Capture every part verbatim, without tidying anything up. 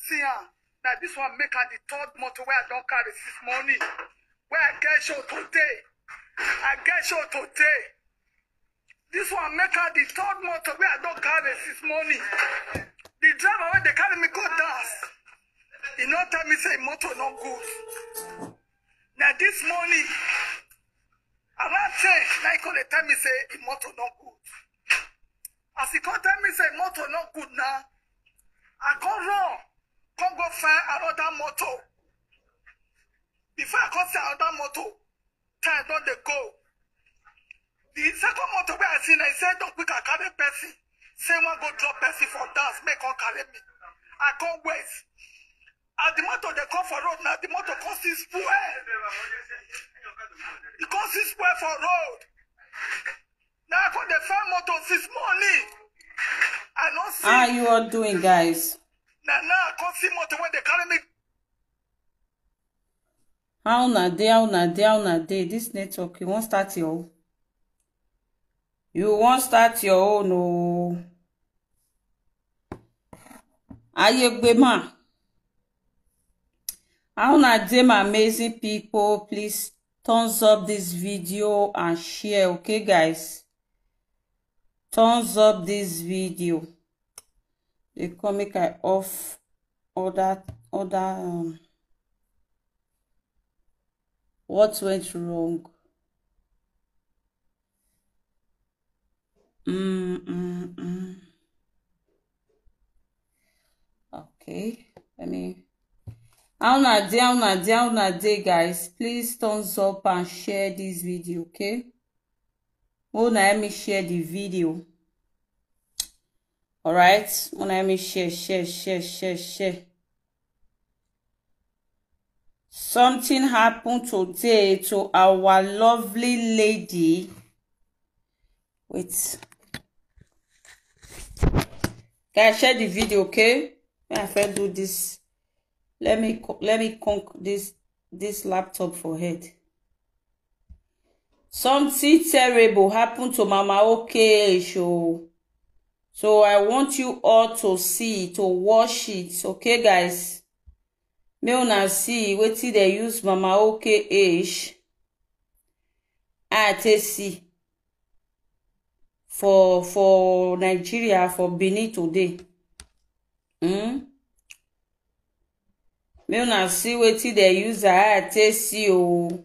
See am. Na this one make am the third motor wey I don carry since morning. Wey I get show today. I get show today. This one make am the third motor wey I don carry since morning. The driver wey dey carry me go dance, e no tell me say motor no good. Na this morning, around ten, na e come dey tell me say e motor no good. As e come tell me say motor no good now, I come run, come go find another motor. Before I come see another motor, time don dey go. The second motor wey I see, na e say don quick I carry person. Say wan go drop person for dance, make come carry me. I come wait. As the motor dey come for road now, the motor come see spoil. E come see spoil for road. Now I come dey find motor since morning. I no see. How you all doing, guys? Now, now I come see motor wey dey carry me. How una dey? How una dey? How una dey? This network, you wan start your own? You wan start your own o? Ayegbema. How una dey, my amazing people? Please thumbs up this video and share, okay, guys? Thumbs up this video. They come make I off other, other, um, what went wrong? Mm, mm, mm. Okay, let me. How una dey? How una dey? How una dey, guys? Please thumbs up and share this video, okay? Una help me share the video. All right, una help me share, share, share, share, share. Something happened today to our lovely lady. Wait. Guys, share the video, okay? May I first do this. Let me co- let me conk this this laptop for head. Something terrible happened to Mama Okesh o. So I want you all to see, to watch it, okay, guys? Make una see wetin they use Mama Okesh eye take see for, for Nigeria, for Benin today. Hmm? Make una see wetin they use her eye take see o.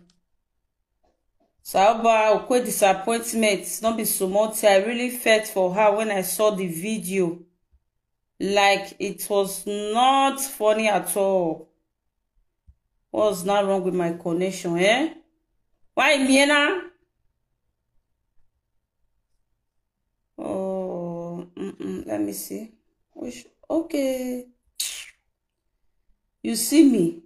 Sawuba Okwe disappointment no be small thing. I really felt for her when I saw the video. Like, it was not funny at all. What's not wrong with my connection, eh? Why me now? Oh, mm-mm, let me see. Which, okay. You see me?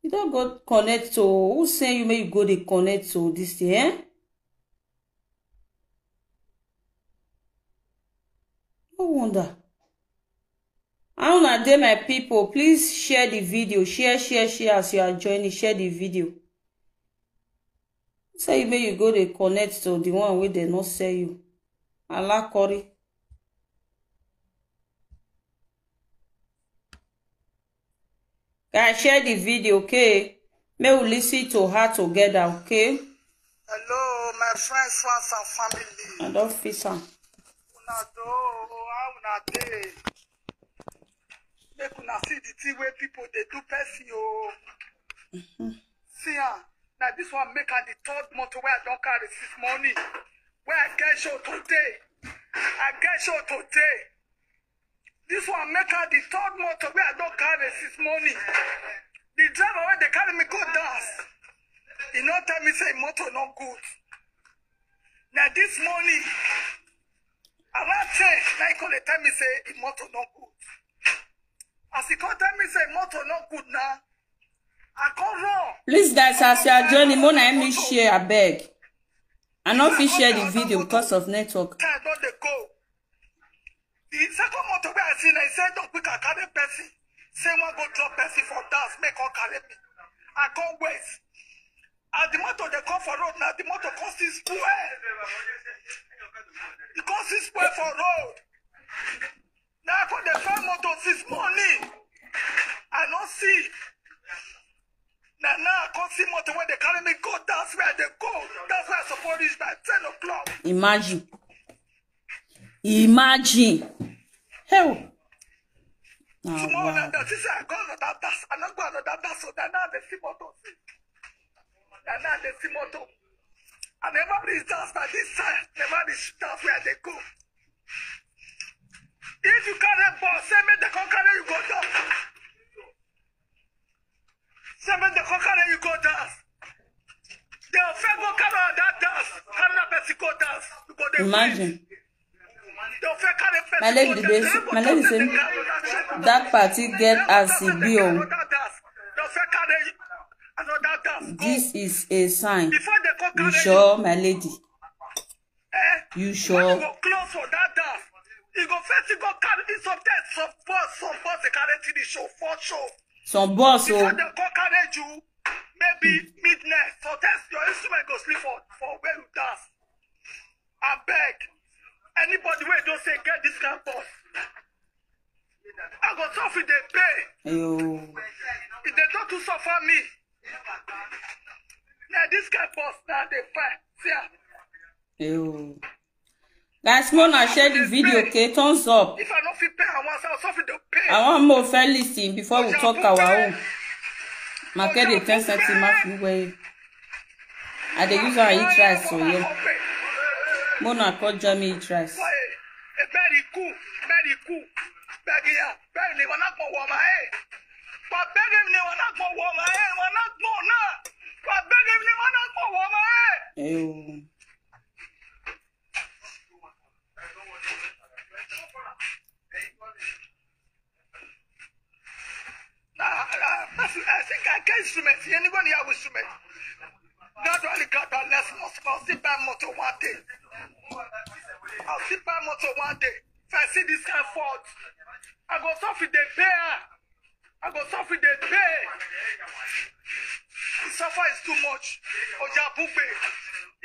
You don go connect to, who send you make you go dey connect to this thing, eh? No wonder. How una dey, my people? Please share the video. Share, share, share as you are joining. Share the video. Say make you go dey connect to the one wey dem no sell you. Alakori. Guys, share the video, okay? Make we listen to her together, okay? Hello, my friends, fans, and family. I don fix am. Una do, how una dey? Make una see the thing wey people dey do person o. See am, na this one make am the third motor wey I don carry since morning. Wey I get show today. I get show today. This one make am the third motor wey I don carry since morning. The driver wey dey carry me go dance, e no tell me say motor no good. Na this morning, around ten, na e come dey tell me say e motor no good. As e come tell me say motor no good now, I come run. Please, guys, as you are joining, make una help me share, abeg. I no fit share the video because of network. Time don dey go. The second motor wey I see, na e say don quick I carry person. Say wan go drop person for dance, make come carry me. I come wait. As the motor dey come for road now, the motor come see spoil. E come see spoil for road. Now I come dey find motor since morning. Imagine. Imagine. Hell. Now, Tomorrow wow. Night, that is I go another dance. I not go another dance. So that now they see motor. That now they see motor. I never reach dance like this time. Never reach dance where they go. If you carry boss, say make they come carry you go down. Say make they come carry you go dance. They will first go carry that dance. Carry that person go dance. You go there. Imagine. They will first carry person My lady, go they dance. say, my lady say that party get as e be o. They will first carry another dance. Go. This is a sign. Before they come You carry sure, my lady? Eh? You When sure? you go close for that dance, you go first you go carry it sometimes some boss, some boss they carry to the show, four show. Some boss Before o. They come carry you, maybe midnight. Sometimes your instrument go sleep for, for where you dance. I beg. Anybody where don't say get this kind of boss. I go suffer they pay. Yo. If they don't to suffer me. Now this kind of boss now they fight. See, ah, Yo. Guys, wanna share the video, okay? Thumbs up. If I don't feel pay, I want to suffer the pay. I want more fair listen before we talk our own. Market the ten cent in my food way. I dey use our eat rice so yeah. Mona call Jamie eat rice. Very cool, very cool. Beg ya, beg ni wana kwa wama eh. Kwa beg ni wana kwa wama eh, wana kwa na. Kwa beg ni wana kwa wama eh. Ew. Nah, nah, that's, I think I get instrument. Anybody have instrument? Gradually, gradually, let's not small. Sit by motor one day. I'll sit by motor one day. If I see this kind of fault, I go suffer the pay. I go suffer the pay. The suffer is too much. Oja bupe.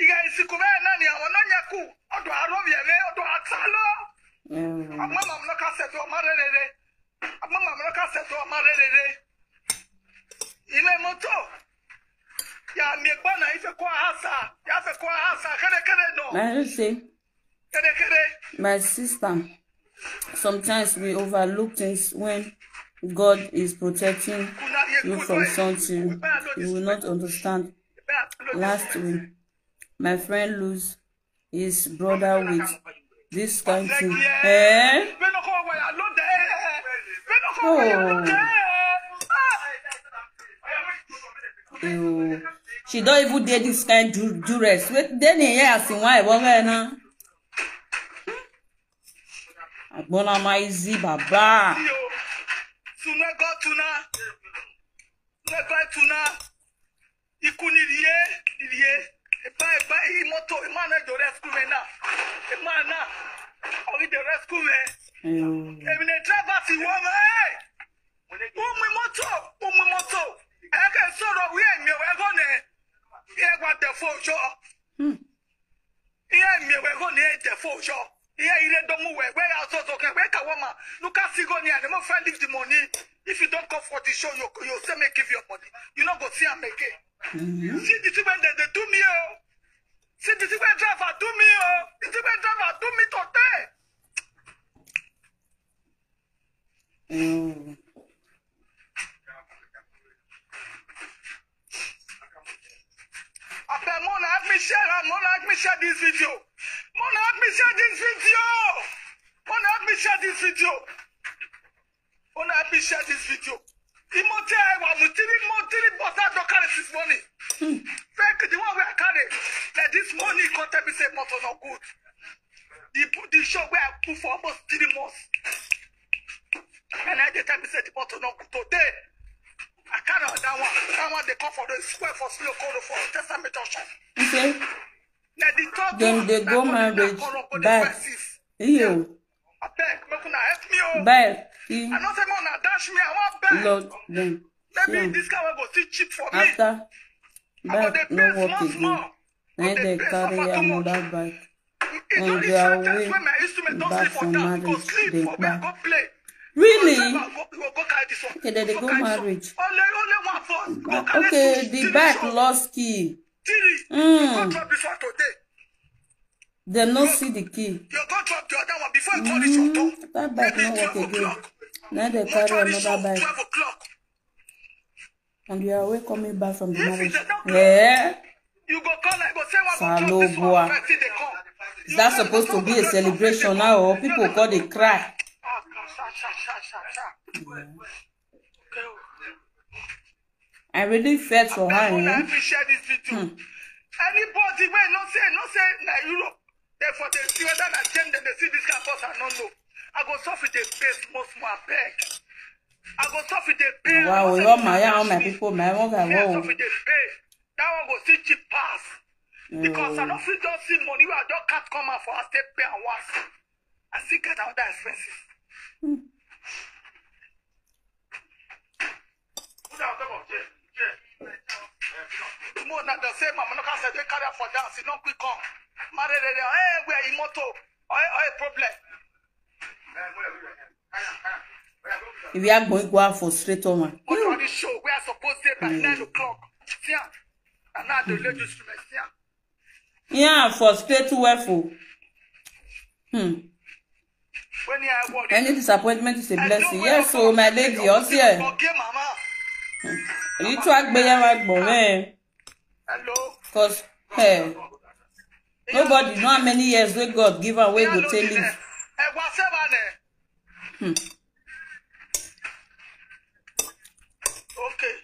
Iga isikume nani awon nonyaku. Odo arobi ere, odo atalo. Mm. Amama mnoka seto marere. Amama mnoka seto marere. Ile moto. Ya mi gbona ife kwa hasa. Ya fe kwa hasa. Kere kere no. My say, Kere kere. My sister, sometimes we overlook things when God is protecting you from something you will not understand. Last week, my friend lose his brother with this kind thing. Eh? Oh. Ew. She don't even did this kind do duress. Wait, then here as in why one now. Agbona my easy baba. Tuna go tuna. Tuna go tuna. Ikuni die, die. Epa epa imoto, emana jo rescue me na. Emana. Ogi the rescue me. Mm. Emi ne driver ti wo me. Umi moto, umi moto. Eke soro wi emi we go ne. Ye gwa the phone show. Ihe mi we go near the phone show. Ihe ire domu we we are so so ke we ka wama. Look at sigo ni and mo friend leave the money. If you don't come for the show, you you say me give your money. You no go see am again. Mhm. See the thing when they, they do me oh. See the thing when driver do me oh. The thing when driver do me today. Mm. Abeg, Mona, help me share am. Mona, help me share this video. Mona, help me share this video. Mona, help me share this video. Mona, help me share this video. Imote Aiwa, Mutiri, Mutiri, Bosa, don't carry this money. Fake the one where I carry. Like this money, come tell me say motor not good. The put the show where I put for almost three months. And I dey tell me say the motor not good today. I carry that one. That one they come for the square for slow call for Testament Junction. You say Now the third them one, they na go go marriage dey go dey back. verses. Ew. Abeg, make una help me oh. Bye. See, I know say una dash me, I want beg. Lord, then. Maybe See, this guy will go see cheap for me. after I go bag dey no pay work small again. small. Na im Go dem dey pay carry suffer too much. Another bag. It's On only their sometimes way when my instrument don't back sleep for from town. Go marriage, sleep they for where I back. go play. Really? Driver go, go, go carry this one. Okay, then they Go go carry this one. Marriage. Only, only one bus. Go carry Okay, two, the three bag show. lost key. Three. Mm. Go drop this one today. Dem no see the key. Your gun drop the other one before you call it your turn. Mm, that bike no work again. Now they carry another bike. Twelve o'clock. And you are welcoming back from the marriage. Yeah. You go call, I go say, "What go drop this one?" First thing they come. Is that supposed to be a celebration now, or people call dey cry? I really felt for her, eh? Let me share this video. Hmm. Anybody wey no say, no say na Europe, they for the see whether na Germany, they see this kind of person, I no know. I go suffer the pay small, small, abeg. I go suffer the pay. Wow, all my, yeah, all my people, my mother, I go suffer the pay. That one go still cheap pass. Because I no fit just see money wey I just cut come out for house, take pay and once. I still get another expenses. Hmm. Put am on top of chair, chair. Tomorrow na the same man, no can say they carry am for dance, e no quick come. Marry, they, they, hey, where e motor? Oh, hey, problem. If you are going to go out for straight on, man. Motor on this show, we are supposed to be by nine o'clock. See am? And now the late instrument, see am? Yeah, for straight to wefo. Hmm. Any disappointment is a blessing. Yes, so my lady, also here. Hmm. You too, Agbeya, man. Because, hey, nobody know how many years wey God give am wey go take live. Hmm. Okay.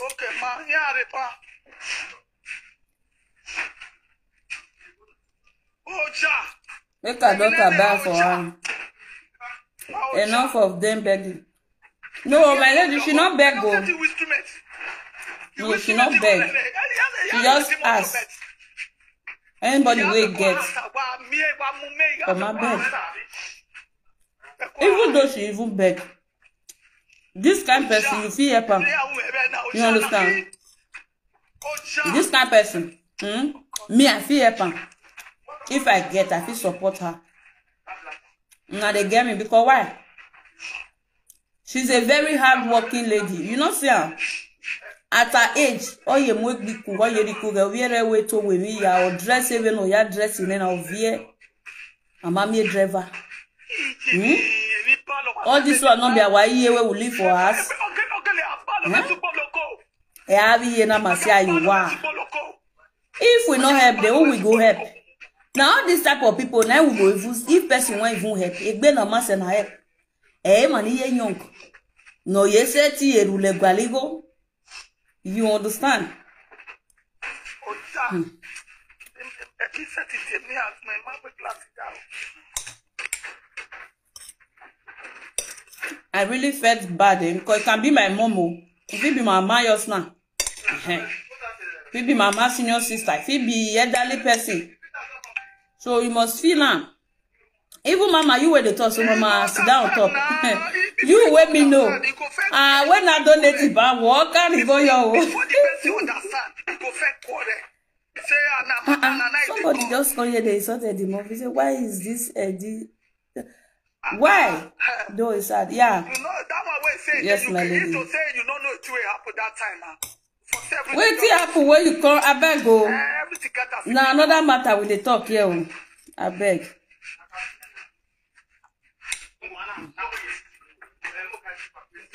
Okay, ma, yeah, repa. Make her daughter die for her. Enough of them begging. No, my lady, she not beg o. No, she not beg. She just ask. Anybody wey get, come and beg. Even though she even beg, this kind person, you fit help am. You understand? This kind person, hmm? Me, I fit help am. If I get, I fit support her. Now they get me because why? She's a very hardworking lady. You know, see her. At her age, oye mo gbiku, oye riku, where we to we mi ya, or dress even, or ya dress in, or wear. I'm a mere driver. Hmm? All this one not be our year where we live for us. Hmm? Eh, I be here now, Masia, you are. If we no help, then who we go help? Now all this type of people, now we go even, if person won't even help, if they no must na help. Eh, man, ye young. No, ye say ti ye rule gwaligo. You understand? Hmm. I really felt bad, eh, because it can be my mom, oh. If it be my mama, yours now. Eh. If it be my mama, senior sister, if it be elderly person. So you must feel am. Even mama, you were the talk, so mama, sit down on top. You where me know. Ah, when I donate it, but what can you go your own? Somebody just come here, they insulted the mom. He said, "Why is this, uh, the, why?" Though it's sad, yeah. Yes, my lady. Wetin happen wey you come, abeg o. Na another matter we dey talk here o. Abeg.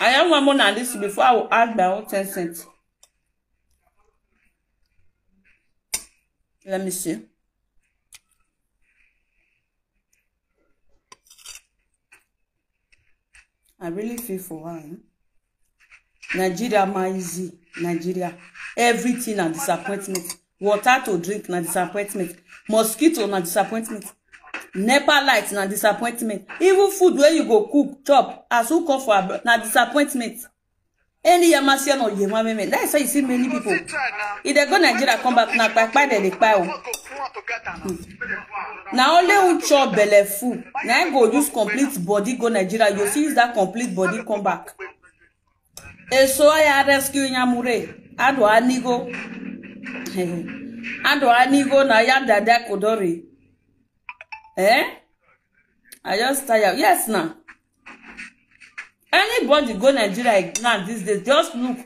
I am one more than this before I will add my own ten cents. Let me see. I really feel for her, eh? Nigeria, my easy. Nigeria, everything na disappointment. Water to drink na disappointment. Mosquito na disappointment. NEPA light na disappointment. Even food where you go cook, chop, as who come for abroad, na disappointment. Any Yamasia no Yema meme. That's why you see many people. If they go Nigeria, come back, na kpai kpai they dey kpai o. Hmm. Na only who chop belle full. Na go use complete body go Nigeria. You see, use that complete body come back. Eso aya rescue nyamure. Ado anigo. Ado anigo na ya dada kodori. Eh? I just tired. Yes, now. Anybody go Nigeria now these days, just look.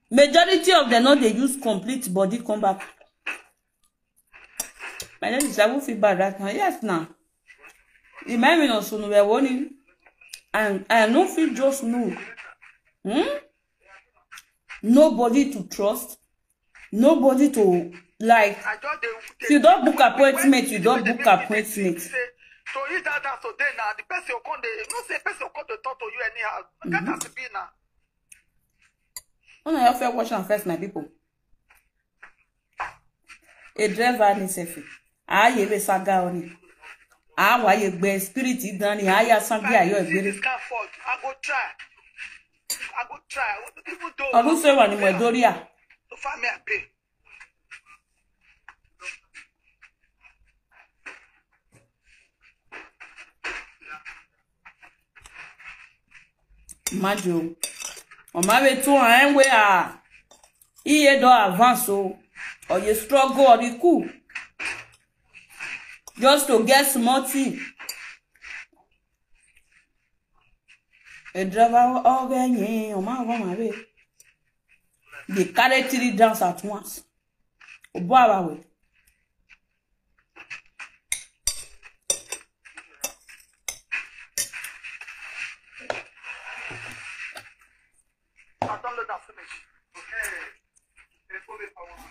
Majority of them no dey use complete body come back. My name is Abu Fiba that now. Yes, now. Remind me of Sunu Wewoni. And I no fit just know. Hmm? Nobody to trust. Nobody to, like. I just dey. If you don book appointment, you don book appointment. Say, so if that dance today now, the person will come. They no say person will come to talk to you anyhow. That has to be now. Una help fair watch am first, my people. A driver ni sefi. Aye be saga oni. Awa ye gbe spirit dan ni aya san bi ayo egbere. This kind fault, I go try. I go try. Even though. Ọdún sẹ́wà ni mo dórí à. So far me I pay. Imagine. On my way to an way, ah, he had to advance, so, or you struggle, or you cool. Just to get small thing. A driver, oh, on my way. They carry three dance at once. Obo abawe. I download that finish. Okay. They told me for one.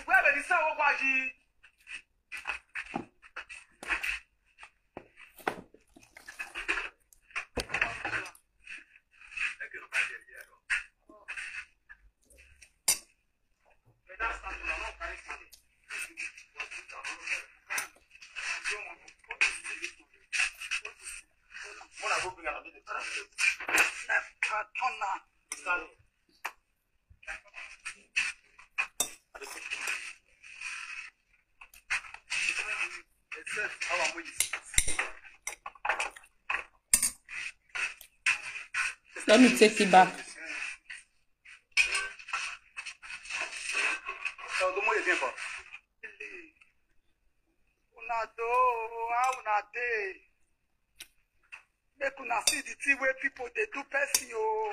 Where the sound was? Let me take it back. Una do, how una dey? Make una see the thing wey people dey do person o.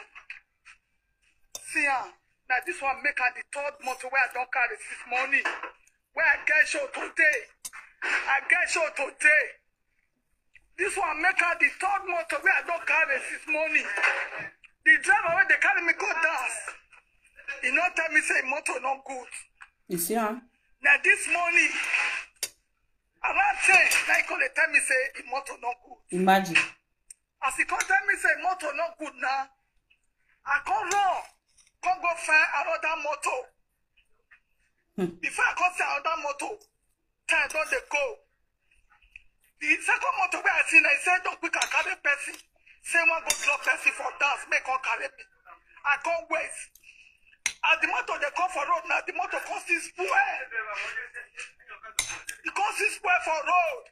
See am, na this one make am the third motor wey I don carry since morning. Wey I get show today. I get show today. This one make am the third motor wey I don carry since morning. The driver wey dey carry me go dance, he no tell me say motor no good. You see am? Na this morning, around ten, na he come dey tell me say the motor no good. Imagine. As he come tell me say motor no good now, I come run, come go find another motor. Hmm. Before I come see another motor, time don dey go. The second motor wey I see, na he say don quick and carry person. Say one go drop person for dance, make come carry me. I come wait. As the motor dey come for road now, the motor come see spoil. E come see spoil for road.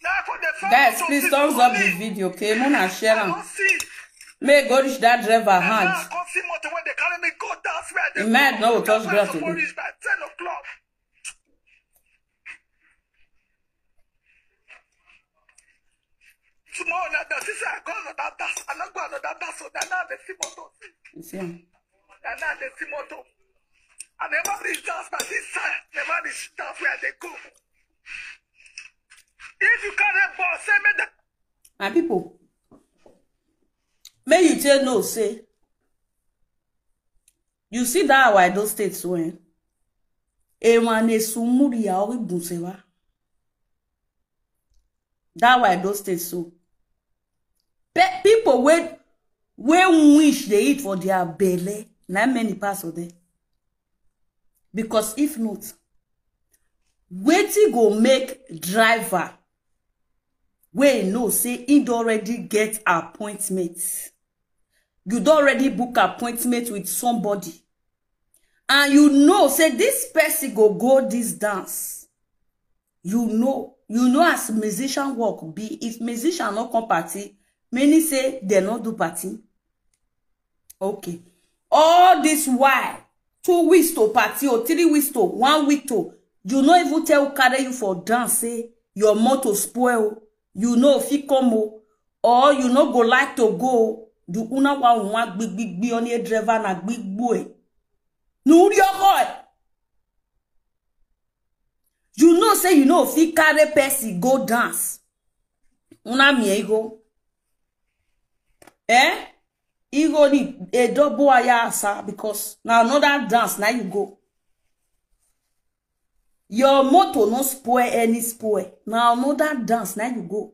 Now I come dey find motor. Guys, please thumbs up the video, okay? Una share am. Make e go reach that driver hand. Now I come see motor wey dey carry me go dance where I dey go. Im head no go touch ground today. Reach by ten o'clock. Tomorrow na the sister I go another dance. I no go another dance. So na now I dey see motor. You see am? Na now I dey see motor. I never reach dance by this time. Never reach dance where I dey go. If you carry ball, say me that. My people, make you take know say, you see that our Edo State so, eh? Ewan esumuri ya ori bunsewa. That why those things so. Pe- people wey, wey wish dey eat for their belle, na many pass for there. Because if not, wetin go make driver wey know say he don already get appointment? You don already book appointment with somebody, and you know say this person go go this dance. You know, you know as musician work be. If musician no come party, meaning say they no do party. Okay. All this while, two weeks to party or three weeks to one week to, you no even tell carry you for dance say your motor spoil. You no fit come o, or you no go like to go. Do una wa wa gbigbigbi on a driver na gbigbo e. No ri oko e. You know say you know fit carry person go dance. Una mi e go. Eh? Igo ni a double aya asa because na another dance na you go. Your motor no spoil any spoil. Na another dance na you go.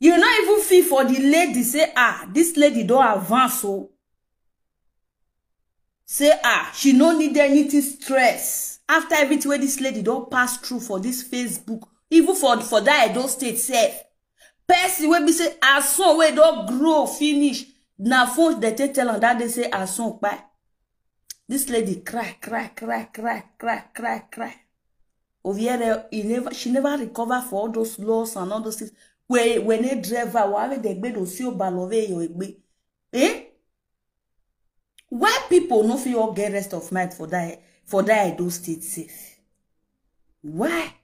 You no even feel for the lady say, ah, this lady don advance o. Say, ah, she no need anything stress. After everything wey this lady don pass through for this Facebook, even for, for that Edo State sef, person wey be say her son wey don grow finish, na phone dem take tell am that day say her son kpai. This lady cry, cry, cry, cry, cry, cry, cry. Oviere, he never, she never recover for all those laws and all those things. When, when a driver, why they gbé lọ sí Obalove your egbe? Eh? Why people no fit all get rest of mind for that, for that Edo State sef? Why?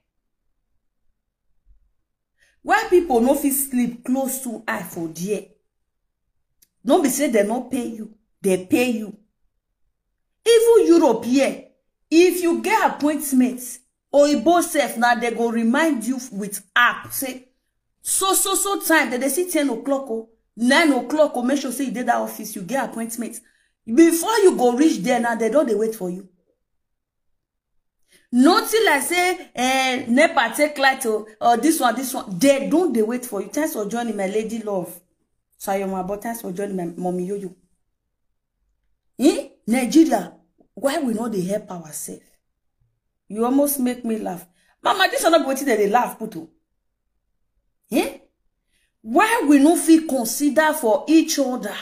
Why people no fit sleep close to eye for there? No be say they no pay you, they pay you. Even Europe here, if you get appointment, oyibo sef na they go remind you with app say so so so time, they dey see ten o'clock o, nine o'clock o, make sure say you dey that office, you get appointment. Before you go reach there now, they don dey wait for you. Nothing like say, eh, NEPA take light o, or this one, this one. They don dey wait for you. Thanks for joining, my lady love. Sayoma, but thanks for joining, my mommy Yoyo. Eh? Nigeria, why we no dey help ourselves? You almost make me laugh. Mama, this one no be wetin dem dey laugh put o. Eh? Why we no fit consider for each other?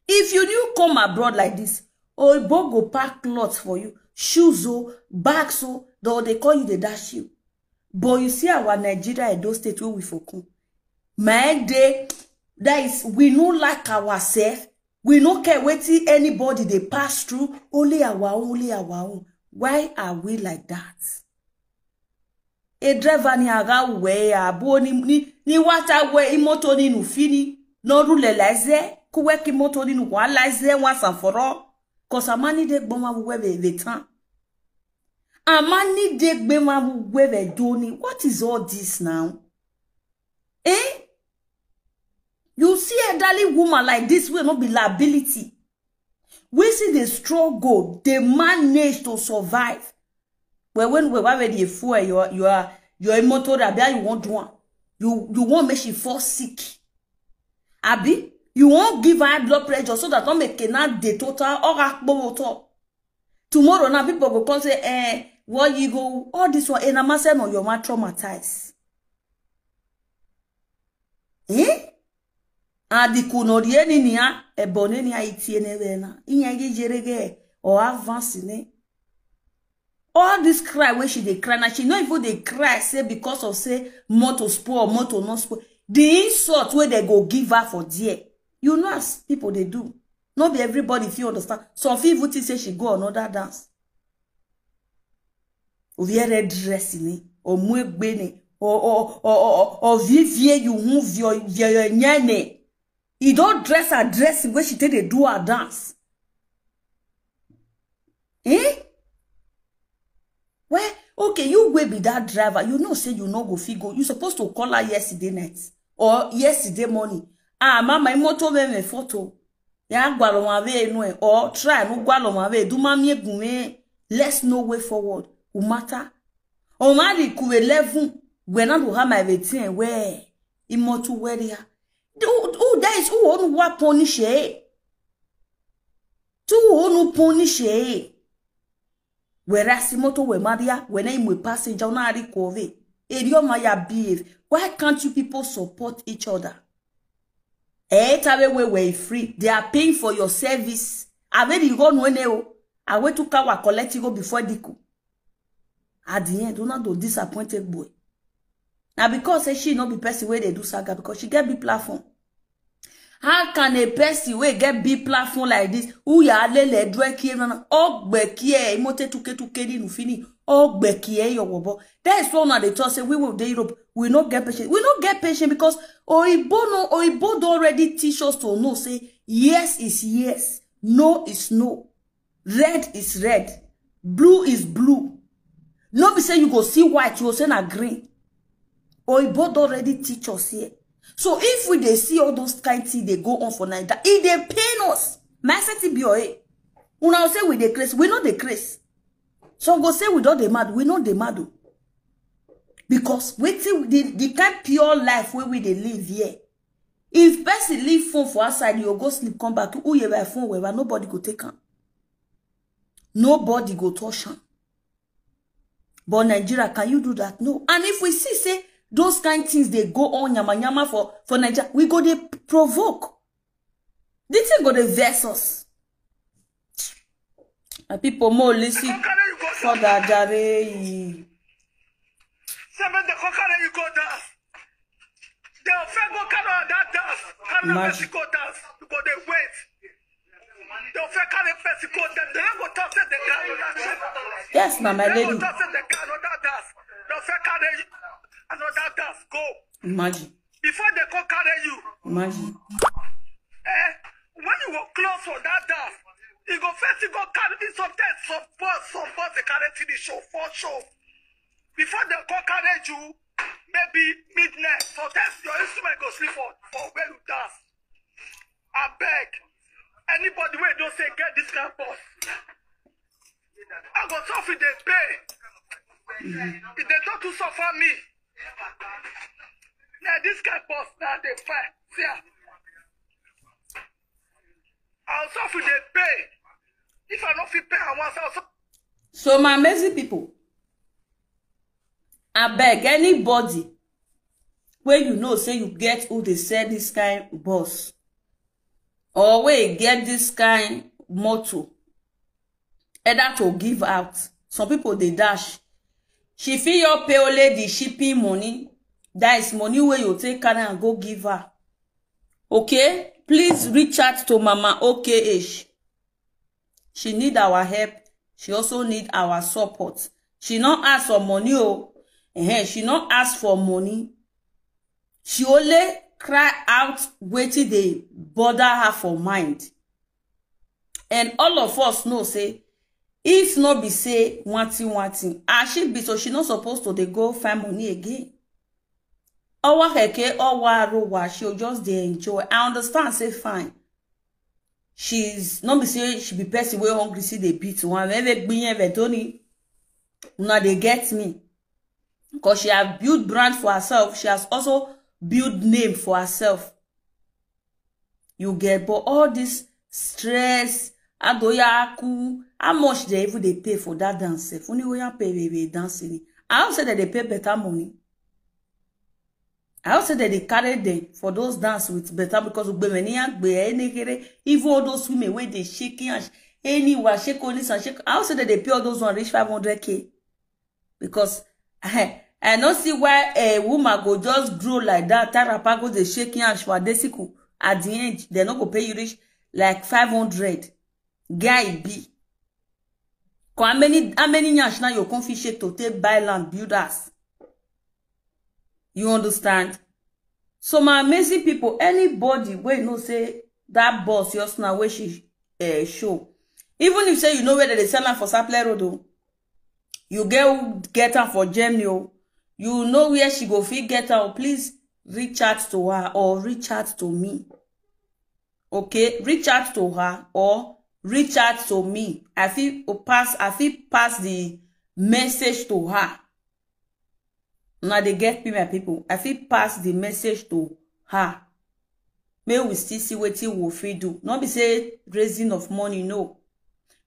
If you new come abroad like this, oyibo go pack cloth for you, shoes o, bags o, they dey call you, dey dash you. But you see our Nigeria, Edo State, wey we for come. My day, that is, we no like ourselves. We no care wetin anybody dey pass through. Only our own, only our own. Why are we like that? A driver ni aga we abu ni, ni, ni wata we imoto ni nufini. No rule laize, kuwe ki moto ni nuwa laize once and for all. 'Cause amani de gboma we ve, ve tan. Amani de gbema we ve doni. What is all this now? Eh? You see elderly woman like this wey no be liability. We see the struggle, they manage to survive. Well, when we were ready for your, your, your motor, abi how you wan do am? You, you wan make she fall sick. Abi, you wan give her blood pressure so that don't make na the total or akpo motor. Tomorrow now, people go come say, eh, what you go, all this one, eh, na mase no, your man traumatized. Eh? And the kunorieni nia, ebonenia itiene vena. Inya gi jerege, or advance ne. All this cry wey she dey cry, now she no even dey cry say because of say motor spoil, motor no spoil. The insult wey they go give her for there. You know as people dey do. No be everybody fit understand. Some fit even think say she go another dance. Oviere dress ni, o muegbe ni, o, o, o, o, o, o vivie you hu vio, vio, vio nyene. He don dress her dressing wey she take dey do her dance. Eh? Well, okay, you wey be that driver, you know say you no go fit go. You supposed to call her yesterday night or yesterday morning. Ah, mama, imoto me me photo. Ya gwalo ma ve no e, or try no gwalo ma ve, do ma mi egun me. Let's no way forward. Umata. O ma di kuwe eleven. We na do ha my vetin we. Imoto we ya. Who, who that is who onu wa punish e? Tu onu punish e? Whereas imoto we Maria, when I'm a passenger, na ri kove. Eri o ma ya behave. Why can't you people support each other? Eh, tawe we we free. They are paying for your service. Ave di go no ne o. Awe tu ka wa collect go before diku. At the end, una do disappointed boy. Now because say she no be person wey dey do saga because she get big platform. How can a person wey get big platform like this, who ya lele drake here na ogbekie imote tuke tuke ni nufini ogbekie your wobo? That is why una dey talk say we will dey Europe, we no get patience. We no get patience because oyibo no oyibo don already teach us to know say yes is yes, no is no, red is red, blue is blue. No be say you go see white, you go say na green. Oyibo don already teach us here. So if we dey see all those kind things dey go on for Naija, e dey pain us. My S T B O A, una go say we dey craze, we no dey craze. Some go say we don dey mad, we no dey mad o. Because wetin the the kind pure life wey we dey live here, if person leave phone for outside, you go go sleep, come back, who you buy phone wherever, nobody go take am. Nobody go touch am. But Nigeria, can you do that? No. And if we see say those kind things dey go on yamayama for for Nigeria, we go dey provoke. The thing go dey vex us. My people, more listen for that jare. Seven, they go carry you go down. They will first go carry on that dance. Carry on Imagine. Person go dance. You go dey wait. They will first carry person go dance. They don't go talk say they carry on that dance. Yes, na my They lady. Go talk say they carry on that dance. They will first carry another dance. Go. Imagine. Before they go carry you. Imagine. Eh? When you go close for that dance, you go first you go carry me sometimes some boss, some boss they carry T V show, four show. Before they go carry you, maybe midnight. Sometimes your instrument go sleep for, for where you dance. I beg. Anybody wey don say get this kind boss, I go suffer dey pay. If they don't to suffer me, now this kind boss now they fight. See, ah. I'll suffer dey pay. If I no fit pay, I want also. So my amazing people, abeg, anybody wey you know say you get who dey sell this kind boss or wey get this kind motor, either to give out. Some people dey dash. She fit your pay only the shipping money. That is money wey you take carry and go give her. Okay, please reach out to Mama O K H. She need our help. She also need our support. She not ask for money. Oh, eh, she not ask for money. She only cry out wetin dey bother her for mind. And all of us know say if no be say one thing, one thing, as she be so, she not supposed to dey go find money again. Owa keke, owa rowa, she will just dey enjoy. I understand, say fine. She's not be say she be person wey hungry, see dey beat one. Maybe gbinye vetoni. Una dey get me. Because she have built brand for herself. She has also built name for herself. You get, but all this stress, adoyaku, how much they even dey pay for that dance? If only we pay we dance in. I don't say that they pay better money. I don't say that they carry them for those dance with better because even all those women wey they shaking and sh- anywhere shake only and shake. I don't say that they pay all those one reach five hundred K. Because I, I no see why a woman go just grow like that. Tarapa go dey shake hands for Adesiku. At the end, they no go pay you reach like five hundred. Guy be. How many how many yansh now you come fit shake to take buy land, build house? You understand? So my amazing people, anybody wey know say that boss just now wey she uh, show, even if say you know where they sell am for Sapler Road, oh, you get get am for Germany, oh, you know where she go fit get am, oh, please reach out to her or reach out to me. Okay, reach out to her or reach out to me. I fit pass, I fit pass the message to her. Now they get me, my people. I fit pass the message to her. May we still see what we fit do. Not be say raising of money, no.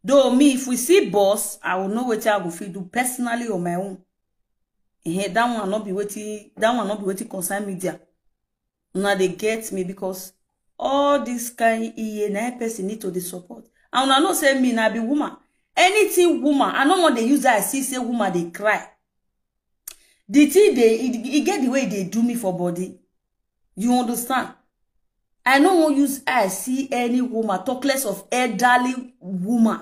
Though me, if we see boss, I will know what I will fit do personally on my own. Eh, that one not be waiting. That one not be waiting concern media. Now they get me because all this kind E A na person need to the support. And I know say me na be woman. Anything woman, I no want they use that. I see say woman they cry. The thing they it, it get the way they do me for body. You understand? I no wan use eye see any woman, talk less of elderly woman.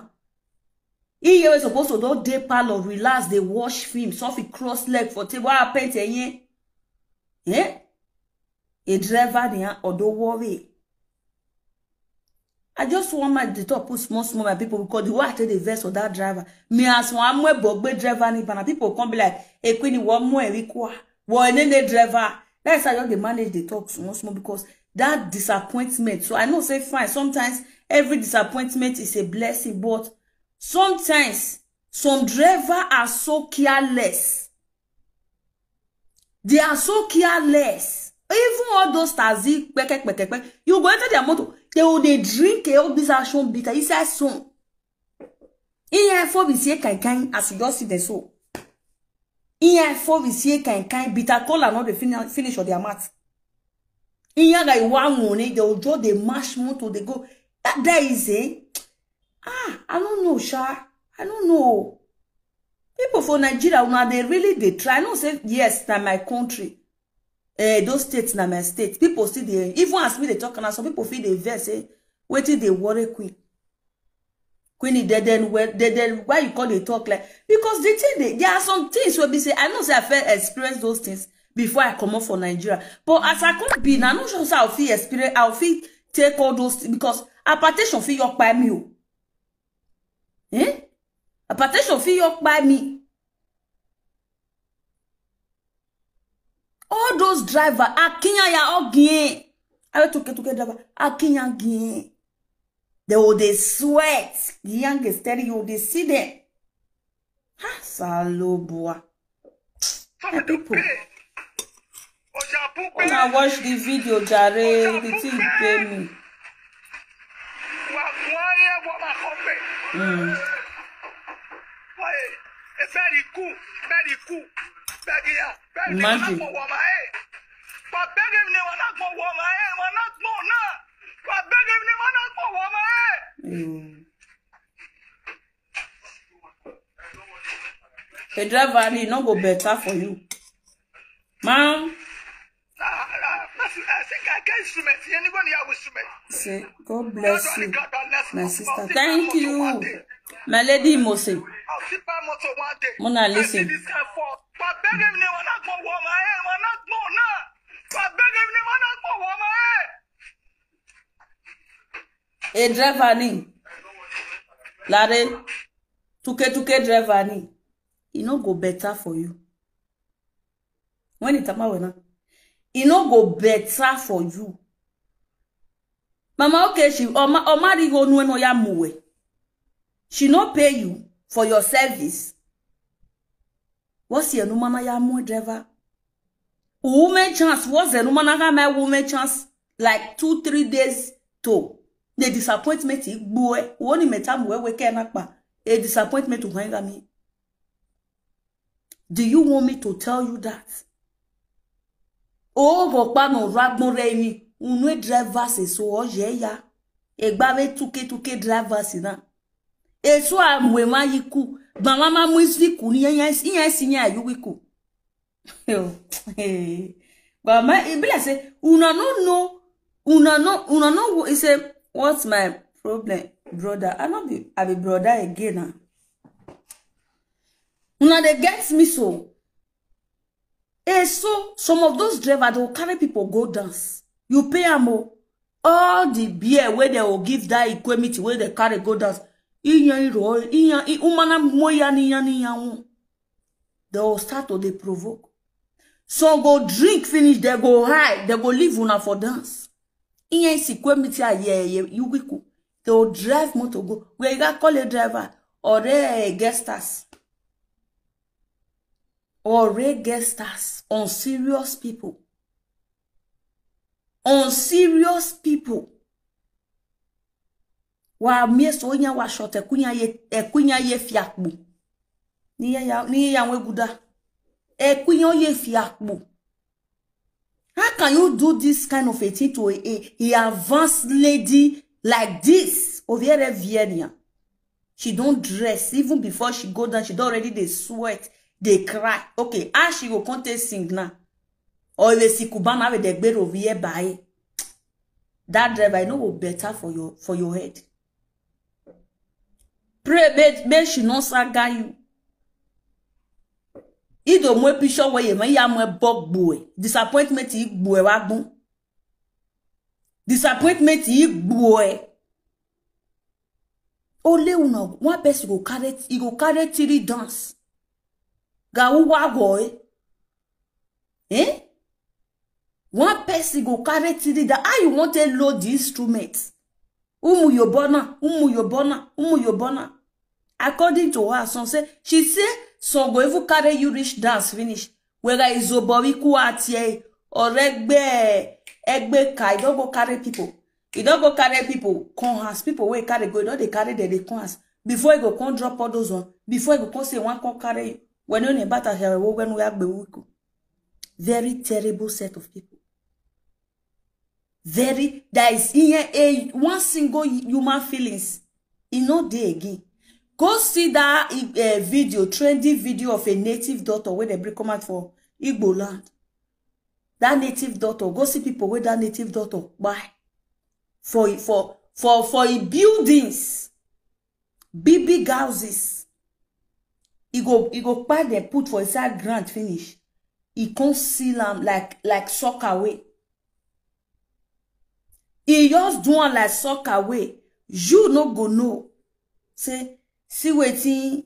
He wey suppose to don dey parlour, relax, dey watch film, so fit cross leg for table, ah, paint eyen. Eh? A driver dey odo worry. I just want my the talk put small small, my people, because the way I take the verse of that driver, me as one more bogbe driver ni bana, people come be like, "Hey, Queenie, what more we kwa? What any driver?" That's how I just dey manage the talk small small, because that disappointment. So I know say fine. Sometimes every disappointment is a blessing, but sometimes some driver are so careless. They are so careless. Even all those taxi, peke, peke, peke, you go enter their motor, they will dey drink a old this action bitter inside sun. Iye for we see kind kind as you just see the so. Iye for we see kind kind bitter cola not the finish finish of their mouth. Iye guy one one, eh, they will just dey mash motor, they go. That there is a, ah, I don't know, sha. I don't know. People for Nigeria, una dey really dey try. I know say yes, na my country. Eh, those states na my state. People still dey, even as me dey talk now, some people feel dey vex say wetin dey worry Queen. Queen, then, then, well, then, then why you call dey talk like? Because the thing dey, there are some things wey be say I know say I fit experience those things before I comot for Nigeria. But as I come be now, I no sure say I fit experience, I fit take all those things because hypertension fit your kpai me o. Eh? Hypertension fit your kpai me. All those driver, akinya ya ogin. I went to get driver, akinya gin. They will dey sweat. The youngest tell you, they see them. Ha, Salobua. My people, when I watch the video, jare, the thing pay me. Mm. Imagine. Mm. A driver, e no go better for you. Man. Say, God bless you, my sister. Thank you, my lady Mose. Mona, listen. A driver ni. Lare, tuke tuke driver ni. E no go better for you. When it ama wena, e no go better for you. Mama, okay, she, oma, oma ri go nu eno ya muwe. She no pay you for your service. What's your numana ya mu driver? Woman chance, what's the numana ga my woman chance? Like two, three days to the disappointment. Igbo e, woni meta muwe we ke na pa. A disappointment to hanga me. Do you want me to tell you that? Oh, go pa no ragbon re ni. Unwe drivers e so oje ya. Egba we tuke tuke drivers na. E so amwe ma yiku. Ba mama mu isviku ni yen yen yen si yen ayu wiku. Yo, hey. But my, e be like say, una no know, una no, una no, he say, "What's my problem, brother?" I no be, I be brother again now. Una dey get me so. Eh, so some of those drivers, they will carry people go dance. You pay am o. All the beer wey they will give that equemity wey they carry go dance. Iyan iro, iyan, i-, umana moya ni yan ni yan won. They will start to dey provoke. Some go drink finish, they go high, they go leave una for dance. Iyan isi equemity aye, ye, you wiku. They will drive motor go. Where you got call a driver or a guest house. Or a guest house. Unserious people. Unserious people. Wa mie so nya wa short ekunya ye, ekunya ye fiakpu. Ni ya, ni ya we guda. Ekunya ye fiakpu. How can you do this kind of a thing to a, a, a advanced lady like this? Oviere Vienna. She don't dress. Even before she go down, she don't already dey sweat, dey cry. Okay, how she go come take sing now? Or if they see Cubana with the gbero over here by. That driver, e no go better for your, for your head. Pray make, make she no saga you. Ido mwe picture where you may ya mwe bog boy. Disappointment i boy wagun. Disappointment i boy. Only una, one person go carry, e go carry three dance. Ga uwa go, eh? Eh? One person go carry three dance. How you want to load the instrument? Umu yobona, umu yobona, umu yobona. According to her, some say, she say, some go even carry you reach dance finish. Whether it's Obori Kuatie or Egbe, Egbe Kai, don't go carry people. You don't go carry people, come house. People wey carry go, don't they carry them, they come house. Before you go come drop all those one, before you go come say one come carry you. When you name bata here, when we have the week. Very terrible set of people. Very, there is here a one single human feelings. E no dey again. Go see that uh, video, trendy video of a native doctor wey dem bring come out for Igbo land. That native doctor, go see people wey that native doctor buy for, for, for, for e buildings, big, big houses. E go, e go buy them, put for inside ground finish. E come seal am like, like sock away. E just do am like sock away. You no go know. Say, see wetin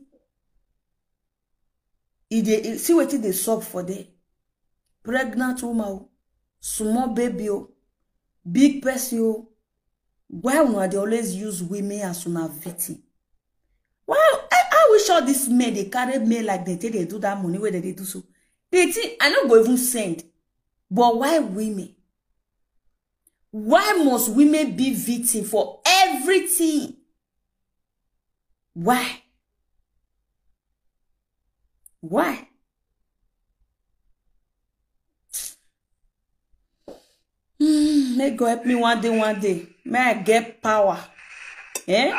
e dey, see wetin dey sup for there. Pregnant woman o, small baby o, big person o. Why una dey always use women as una victim? Well, I, I wish all these men dey carry men like dem take dey do that money wey dem dey do so. The thing, I no go even send. But why women? Why must women be victim for everything? Why? Why? Hmm, may God help me one day, one day. May I get power. Eh?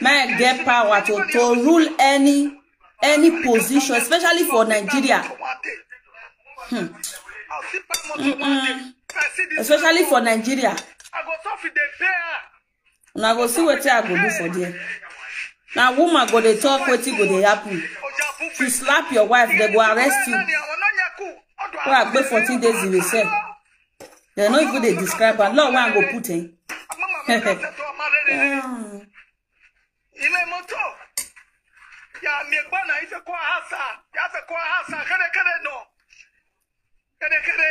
May I get power to, to rule any, any position, especially for Nigeria. Hmm. Mm-mm. Especially for Nigeria. Una go see wetin I go do for there. Na woman go dey talk wetin go dey happen. If you slap your wife, they go arrest you. Wey I pay fourteen days in a cell. They no even dey describe am. Law wey I go put in. Hmm. Ile moto. Ya mi gba na ife kwa hasa. Ya fe kwa hasa. Kere kere no. Kere kere.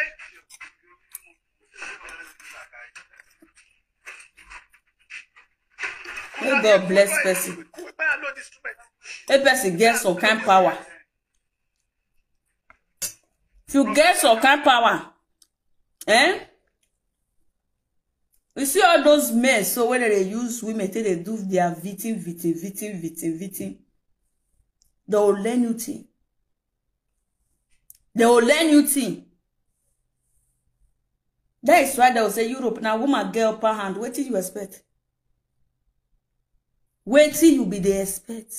May God bless person. May person get some kind power. If you get some kind power, eh? You see all those men, so when they use women, take they do their victim, victim, victim, victim, victim. They will learn you thing. They will learn you thing. That is why they will say Europe, now woman get upper hand. What do you expect? What do you be they expect?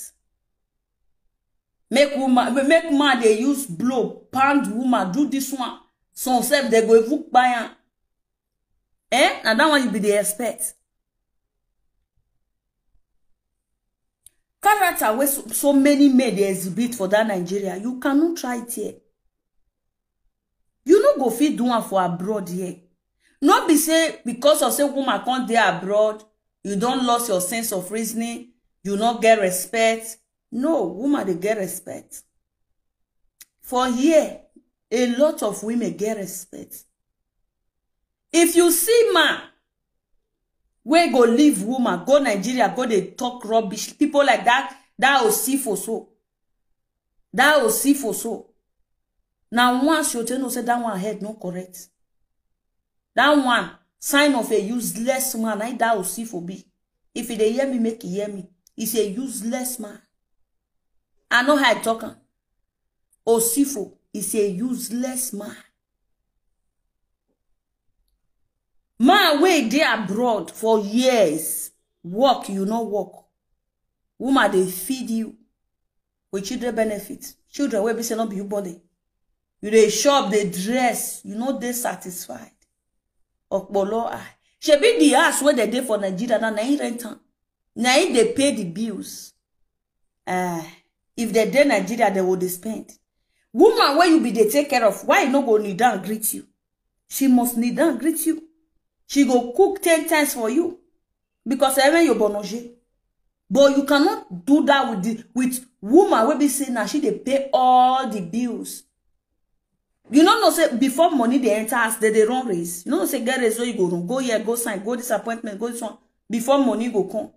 Make woman, make man they use blow, pound woman, do this one. Some self they go even buy am. Eh? And that one you be they expect. Character wey so, so many men dey exhibit for that Nigeria, you cannot try it here. You no go fit do am for abroad here. No be say because of say woman come dey abroad, you don lost your sense of reasoning, you no get respect. No, woman dey get respect. For here, a lot of women get respect. If you see man wey go leave woman, go Nigeria, go dey talk rubbish, people like that, that Osifo so. That Osifo so. Now once you tell know say that one head no correct. That one, sign of a useless man, na that Osifo be. If you dey hear me, make you hear me. He's a useless man. I know how I talk am. Osifo is a useless man. Man wey dey abroad for years, work you no work. Woman dey feed you with children benefit. Children wey be say no be you body. You dey shop, dey dress, you no dey satisfied. Okpolo eye. Shebi the house wey dem dey for Nigeria now, na im rent am. Na im dey pay the bills. Eh, if dem dey Nigeria, dem go dey spend. Woman wey you be dey take care of, why e no go kneel down greet you? She must kneel down greet you. She go cook ten times for you because even you bonoje. But you cannot do that with the, with woman wey be say na she dey pay all the bills. You no know say before money dey enter house, dem dey run race. You no know say get race wey you go run, go here, go sign, go this appointment, go this one, before money go come.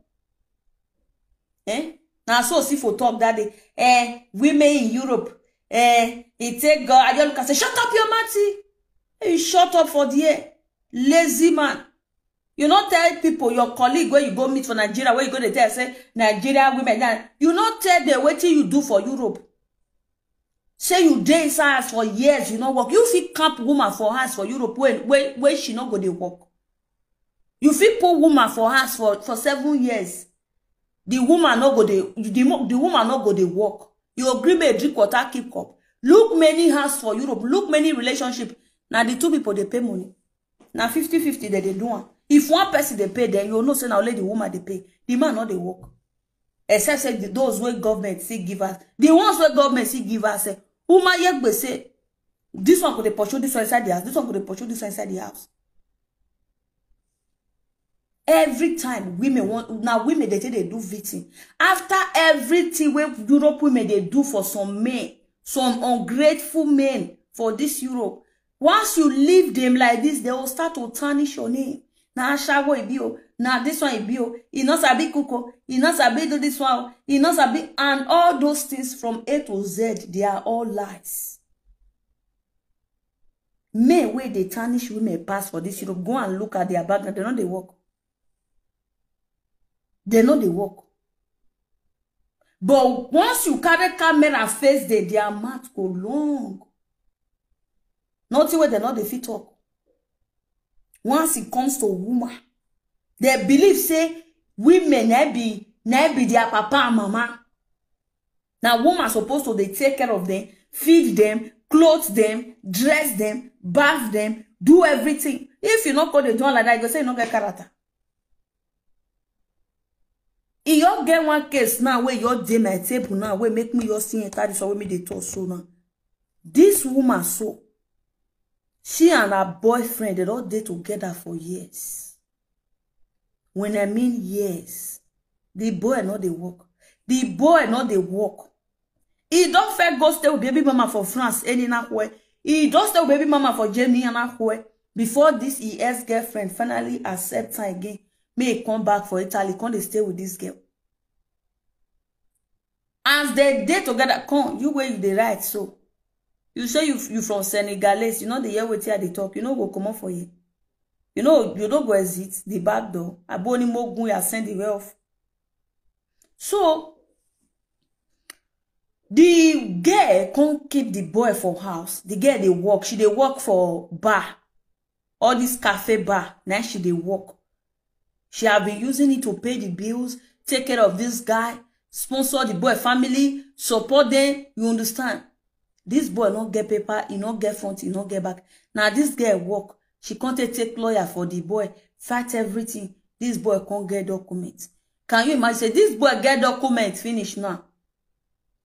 Eh? Na so Sifo talk that day. Eh, women in Europe. Eh, e take God. I just look and say, "Shut up your mouth. You shut up for there. Lazy man." You no tell people, your colleague wey you go meet for Nigeria, wey you go dey tell say Nigeria women, na, you no tell them wetin you do for Europe. Say you dey inside house for years, you no work. You fit camp woman for house for Europe wey, wey, wey she no go dey work. You fit put woman for house for, for seven years. The woman no go dey, the, mo- the woman no go dey work. You agree make drink water, keep cup. Look many house for Europe. Look many relationship. Na the two people dey pay money. Na fifty fifty dem dey do am. If one person dey pay, then you know say na only the woman dey pay. The man no dey work. Except say the, those wey government still give us, the ones wey government still give us, say, woman yegbe say, this one go dey pursue this one inside the house, this one go dey pursue this one inside the house. Every time women want, now women dey take dey do victim. After everything wey Europe women dey do for some men, some ungrateful men for this Europe, once you leave them like this, they will start to tarnish your name. Na ashawo e be o, na this one e be o, e no sabi cook o, e no sabi do this one o, e no sabi, and all those things from A to Z, they are all lies. Men wey dey tarnish women pass for this Europe, go and look at their background, they no dey work. They no dey work. But once you carry camera face them, their mouth go long. Nothing wey dem no dey fit talk. Once it comes to woman, they believe say women na be, na be their papa and mama. Na woman suppose to dey take care of them, feed them, clothe them, dress them, bath them, do everything. If you no go dey do am like that, you go say you no get character. E just get one case now wey just dey my table now, wey make me just see enter this one wey me dey talk so now. This woman so, she and her boyfriend, they don dey together for years. When I mean years, the boy no dey work. The boy no dey work. He don first go stay with baby mama for France, any na where. He don stay with baby mama for Germany, na where. Before this, his ex-girlfriend finally accept her again. Make he come back for Italy, come dey stay with this girl. As they dey together, come, you wey you dey write so. You say you, you from Senegalese, you no dey hear wetin I dey talk, you no go comot for here. You know, you no go exit the back door. Aboni mogun ya send the way off. So, the girl come keep the boy for house. The girl dey work. She dey work for bar. All this cafe bar. Now she dey work. She have been using it to pay the bills, take care of this guy, sponsor the boy family, support them. You understand? This boy no get paper, he no get front, he no get back. Now this girl work. She come take, take lawyer for the boy, fight everything. This boy can't get document. Can you imagine? Say this boy get document finish now.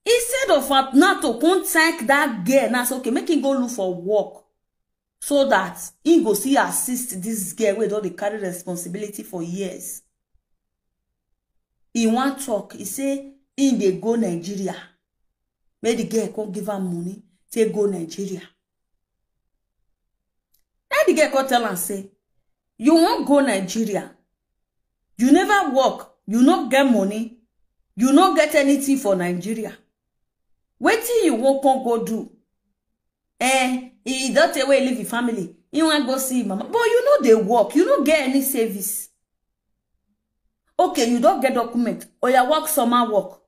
Instead of am now to come thank that girl, now say, "Okay, make him go look for work," so that he go see assist this girl wey don dey carry responsibility for years. He wan talk, he say he dey go Nigeria. Make the girl come give am money, take go Nigeria. Then the girl come tell am say, "You wan go Nigeria? You never work, you no get money, you no get anything for Nigeria. Wetin you wan come go do?" Eh, he don take away leave him family. He wan go see him mama. But you no dey work, you no get any service. Okay, you don get document. Oya, work summer work.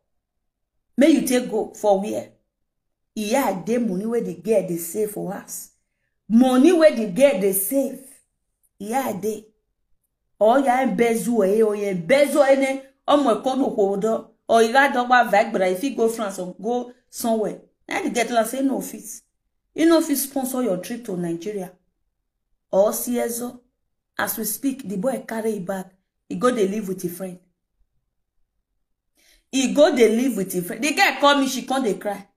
Make you take go for where? E ya dey money wey the girl dey save for house. Money wey the girl dey save. E ya dey. Oya, embezzle e, oya, embezzle ene. Omo ekono kodo. Or you got dogba vibe, but if you go France or go somewhere, now the girl tell am say no fit. You no fit sponsor your trip to Nigeria. Or C S O. as we speak, the boy carry him bag. He go dey live with him friend. He go dey live with him friend. The girl call me, she come dey cry.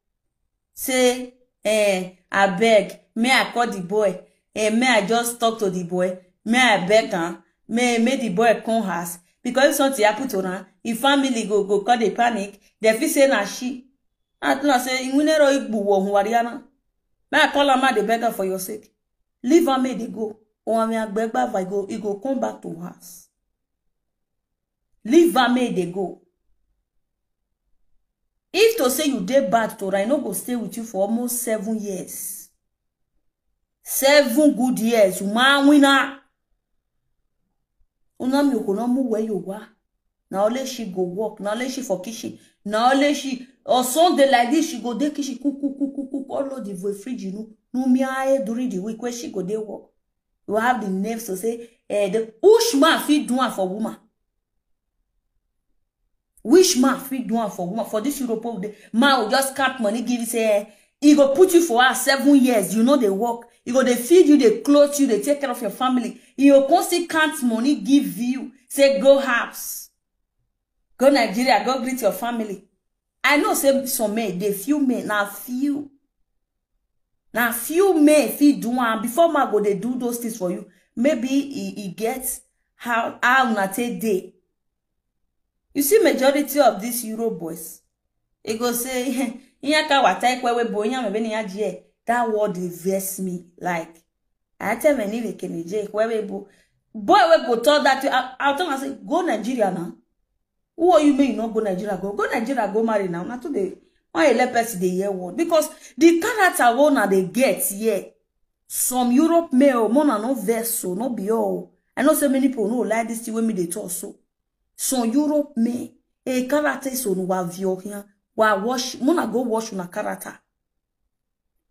Say, eh, abeg, may I call the boy? Eh, may I just talk to the boy? May I beg am? May, may the boy come house? Because if something happen to am, him family go, go come dey panic. Dem fit say na she. I tell am say, "Inwinero igbuwo hunwariana." May I call am, may I dey beg am for your sake. Leave am, make e dey go. Or I mean, agbegba, if I go, he go come back to house. Leave am, make e dey go. If to say you dey bad to am, e no go stay with you for almost seven years. Seven good years, woman winner. Una mi ko no mu we yo wa. Na only she go work. Na only she for kitchen. Na only she, on Sunday like this, she go dey kitchen, cook, cook, cook, cook, cook, all of the way fridge, you know. No me I during the week where she go dey work. You have the nerves to say, eh, the which man fit do am for woman? Which man fit do am for woman? For this Europe, the man will just count money, give you, say, eh, he go put you for her seven years. You know they work. He go dey feed you, they clothe you, they take care of your family. He go come still count money, give you, say, "Go house, go Nigeria, go greet your family." I know say some men, they few men, na few. Na few men fit do am. Before man go dey do those things for you, maybe he, he get how, how una take dey. You see, majority of these Euro boys, he go say, "Inya ka wata ikwe we bo, inya mebe ni ya jie." That word dey vex me. Like, I tell me, "Ni we kene je ikwe we bo." Boy, we go talk that, I, I'll tell am say, "Go Nigeria now." Who are you, make you no go Nigeria, go, go Nigeria, go marry now. Na today, why you let person dey hear word? Because the character wey una dey get here, some Europe male, make una no vex, so no be all. I know say many people no like this thing wey me dey talk so. Some Europe male, a character so no wa view here. Wa wash, make una go wash una character.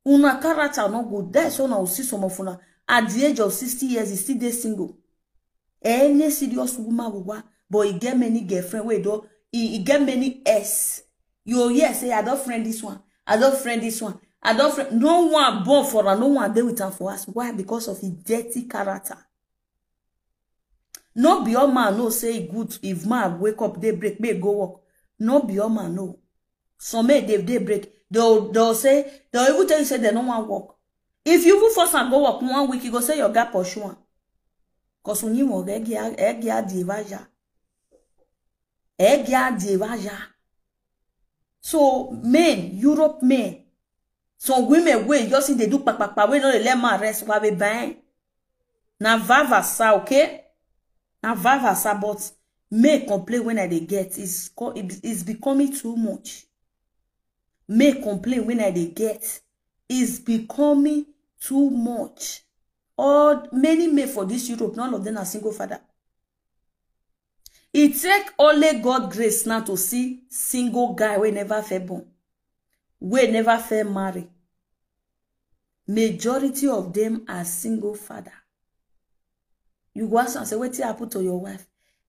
Una character no good. That's why una see some of una at the age of sixty years, he still dey single. Any serious woman will wa, but he get many girlfriend wey don, he, he get many ex. You hear say, "I don friend this one, I don friend this one, I don friend." No one born for am, no one dey with am for house. Why? Because of his dirty character. No be all man know say e good if man wake up, dey break, make e go work. No be all man know. Some men dey, dey break. They'll, they'll say, they'll even tell you say they no wan work. If you even force am go work one week, you go say your guy pursue am. 'Cause when you work, egg ya, egg ya di vaja. Egg ya di vaja. So men, Europe men, some women wey just see dey do kpakpakpa, wey no dey let man rest, wa be bang. Na vavasa, okay? Na vavasa, but make complain when I dey get is co-, it is becoming too much. Make complain when I dey get is becoming too much. All, many men for this Europe, none of them are single father. It take only God grace now to see single guy wey never fair born, wey never fair marry. Majority of them are single father. You go ask am say, "Wetin happen to your wife?"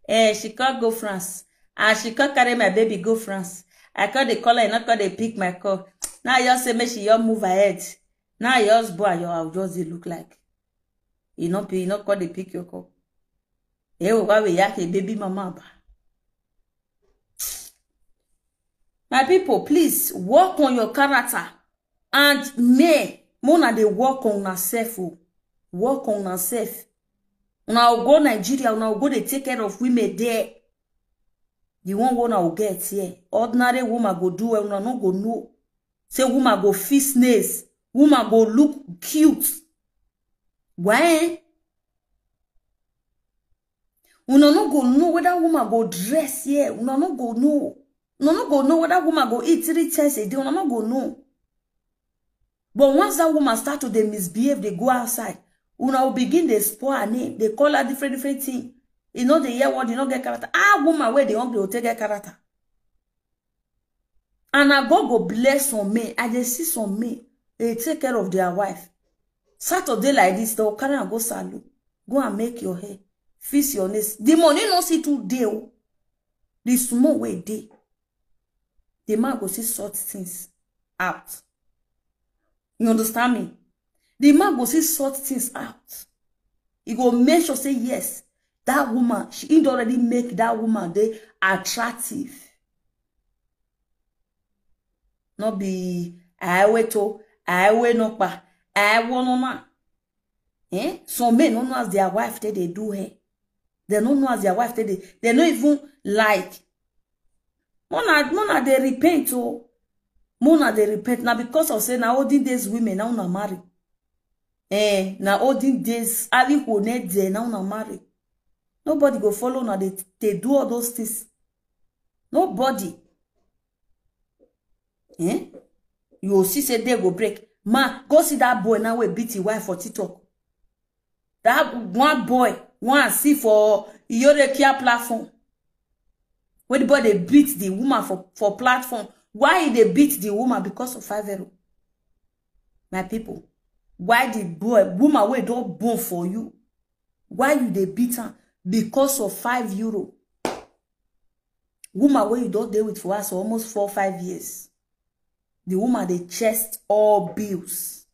"Eh, she can't go France. And she can't carry my baby go France. I call the caller, not call they pick my call." Now you say, "Make she just move ahead." Now your husband, your house just dey look like. You not pay, you not call they pick your call. Eh, why we yak a baby mama ba? My people, please work on your character. And me, mona dey work on myself. Oh. Work on myself. Una go Nigeria, una go dey take care of women there. The one wey una go get here. Ordinary woman go do well, una no go know. Say woman go fix nails, woman go look cute. Why? Una no go know whether woman go dress here. Una no go know. Una no go know whether woman go eat three times a day. Una no go know. But once that woman start to dey misbehave, dey go outside, una will begin dey spoil her name, dey call her different, different thing. You know, dey hear word, you no get character. Ah, woman wey dey hungry go take get character. And na God go bless some men. I dey see some men, they take care of their wife. Saturday like this, they'll carry and go salon. Go and make your hair. Fix your nails. The money no see too dey. Oh. The small way dey. The man go see sort things out. You understand me? The man go see sort things out. He go make sure say yes, that woman, she he already make that woman dey attractive. No be I wait to, I wait no pa, I want no man. Eh? Some men no know as their wife take dey do her. They no know as their wife take dey. They no even like. Mona, Mona dey repent o. Mona dey repent na because of say na olden days women na una marry. Eh, na olden days ali ho ne de na una marry. Nobody go follow una dey dey do all those things. Nobody. Eh? You go see say day go break. Ma, go see that boy now wey beat him wife for TikTok. That one boy, one see for Iyorekia platform. When the boy dey beat the woman for, for platform. Why he dey beat the woman? Because of five euro. My people, why the boy, woman wey don born for you, why you dey beat am? Because of five euro. Woman wey you don dey with for house for almost four, five years. The woman dey chest all bills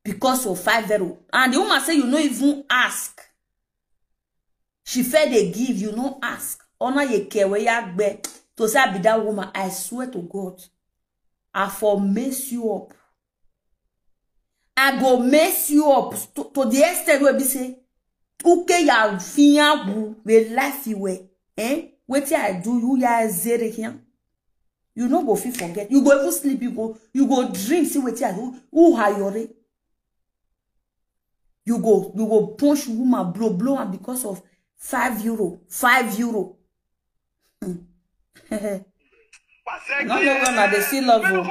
because of five euro. And the woman say you no even ask. She fair dey give, you no ask. Ona ye kewe ya gbe. To say I be that woman, I swear to God, I for mess you up. I go mess you up to, to the extent where be say, uke ya fiya wu we life you we. Eh? Wetin I do you ya zere here. You no go fit forget. You go even sleep, you go, you go dream, see wetin I do. Who are your re? You go, you go punch woman, blow, blow am because of five euro, five euro. Hmm. I no know when I dey see love o. Una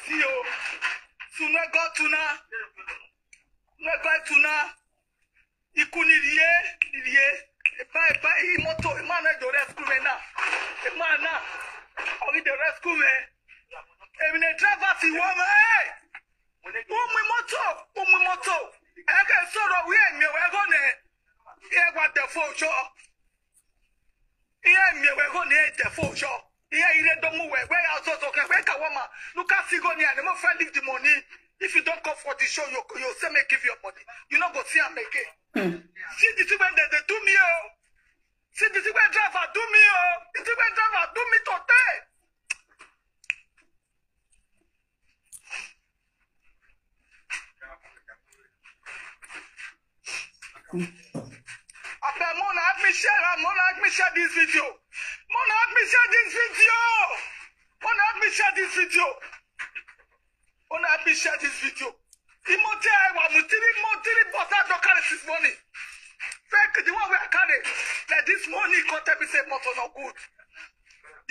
see o. Suna go tuna. Una go tuna. Iku ni rie, ni rie. Epa, epa, i moto, e ma na do rescue me na. E ma na. Ori the rescue me. Emi ne driver si wo me. Hey! Umu moto, umu moto. Eke soro wi emi we go ne. Ye wa de fo jo. Ihe mi we go ne de fo jo. Ihe ire do mu we we ya so so ke we ka woma. Look at Sigo ni and mo friend leave the money. If you don't come for the show, you you say me give your money. You no go see am again. Hmm. See the thing when they, they do me oh. See the thing when driver do me oh. The thing when driver do me today. Abeg, Mona, help me share am. Mona, help me share this video. Mona, help me share this video. Mona, help me share this video. Mona, help me share this video. Timothy, I want three more, three butter to carry this money. Fake the one where I carry. Like this money, come tell me say motor not good.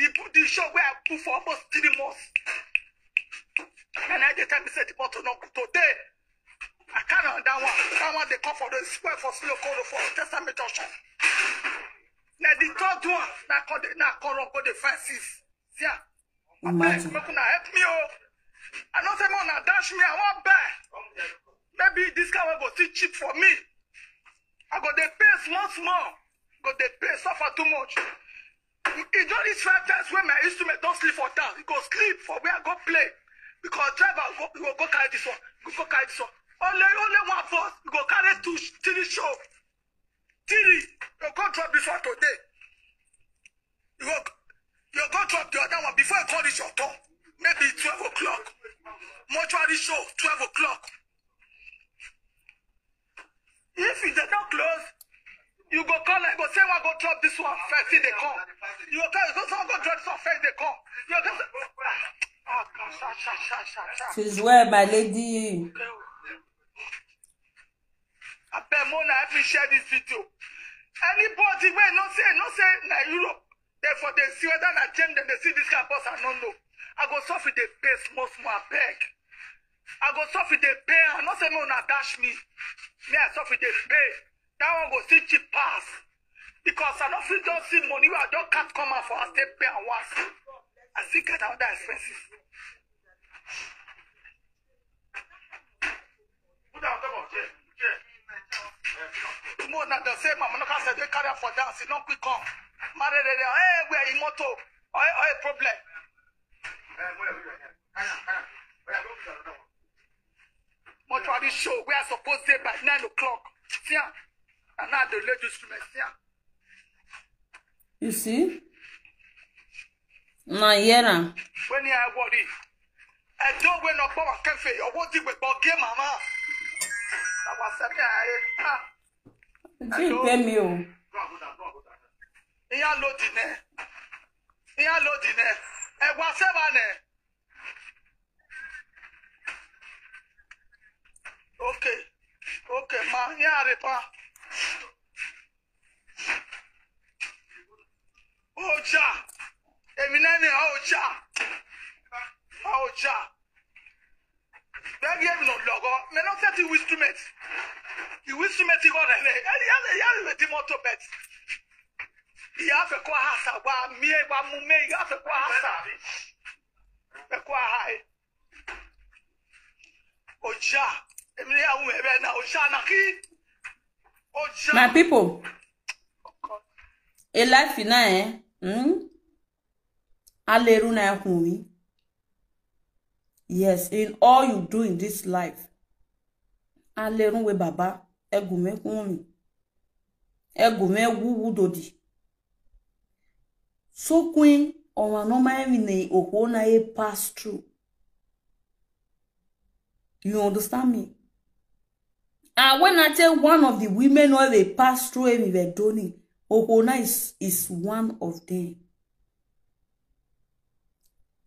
The, the show where I put for almost three months. And I dey tell me say the motor not good today. I carry on that one. That one they come for the square for slow code for Testament Junction. Now the third one, now come the now come run go the fences. Yeah. Abeg, make una help me oh. I know say make una dash me, I wan buy. Maybe this kind one go still cheap for me. I go dey pay small small. Go dey pay suffer too much. E don reach five times when my instrument don sleep for town. E go sleep for where I go play. Because driver go, go, go carry this one. Go, go carry this one. Only, only one of us go carry two, three show. Three. You go drop this one today. You go, you go drop the other one before you call this your turn. Maybe twelve o'clock. Mortuary show, twelve o'clock. If you dey not close, you go call, I go say, "One go drop this one first, they come." You go call, you go say, "One go drop this one first, they come." You go say, ah, ah, sha, sha, sha, sha, sha. She's well, my lady. Okay. Abeg, Mona, help me share this video. Anybody wey no say, no say na Europe, therefore they see whether na James dem dey see this kind of boss, I no know. I go suffer dey pay small small, abeg. I go suffer dey pay. I no say make una dash me. Me, I suffer dey pay. That one go still cheap pass. Because I no fit just see money wey I don count come out for house take pay and once. I still get another expenses. Put am on top of chair. Chair. More na the same, I'm not gonna say they carry am for dance, e no quick come. Marry, hey, where in motor? Oh, oh, problem. Mortuary show, where I suppose dey by nine o'clock. See am. And now the late instrument, see am. You see? Na here na. When I worry, I don't win up for my cafe. I want to be game, mama. I was set there. Ah, Tí ì pé mi o. ìyá ló dì nẹ. Ìyá ló dì nẹ. Ẹ wá sẹ́wà nẹ. Okay. Okay, ma. Ìyá rẹ̀ pa. Ọjà. Èmi náà ni ọjà. Ọjà. Bẹ́ẹ̀ni èmi náà lọ́gọ́. Mi náà fẹ́ ti instrument. Ìwé instrument kọ́ rẹ̀ lẹ̀. Yẹ́nì yẹ́nì yẹ́nì lè di mọ́tò bẹ́ẹ̀. Ìyá fẹ́ kó àṣà wa. Mi ẹ̀ wá mú mi. Ìyá fẹ́ kó àṣà. Fẹ́ kó àṣà ẹ̀. Ọjà. Èmi ni àwọn ẹ̀rẹ́ náà. Ọjà náà kí. Ọjà. My people, a life in eh? Hmm? Aleru na ehun mi. Yes, in all you do in this life, Aleru we baba, egume kumi, egume wuwu dodi. So queen, on a normal every okwo na e pass through. You understand me? And when I tell one of the women who have a pass through everywhere, Donny, Okona is, is one of them.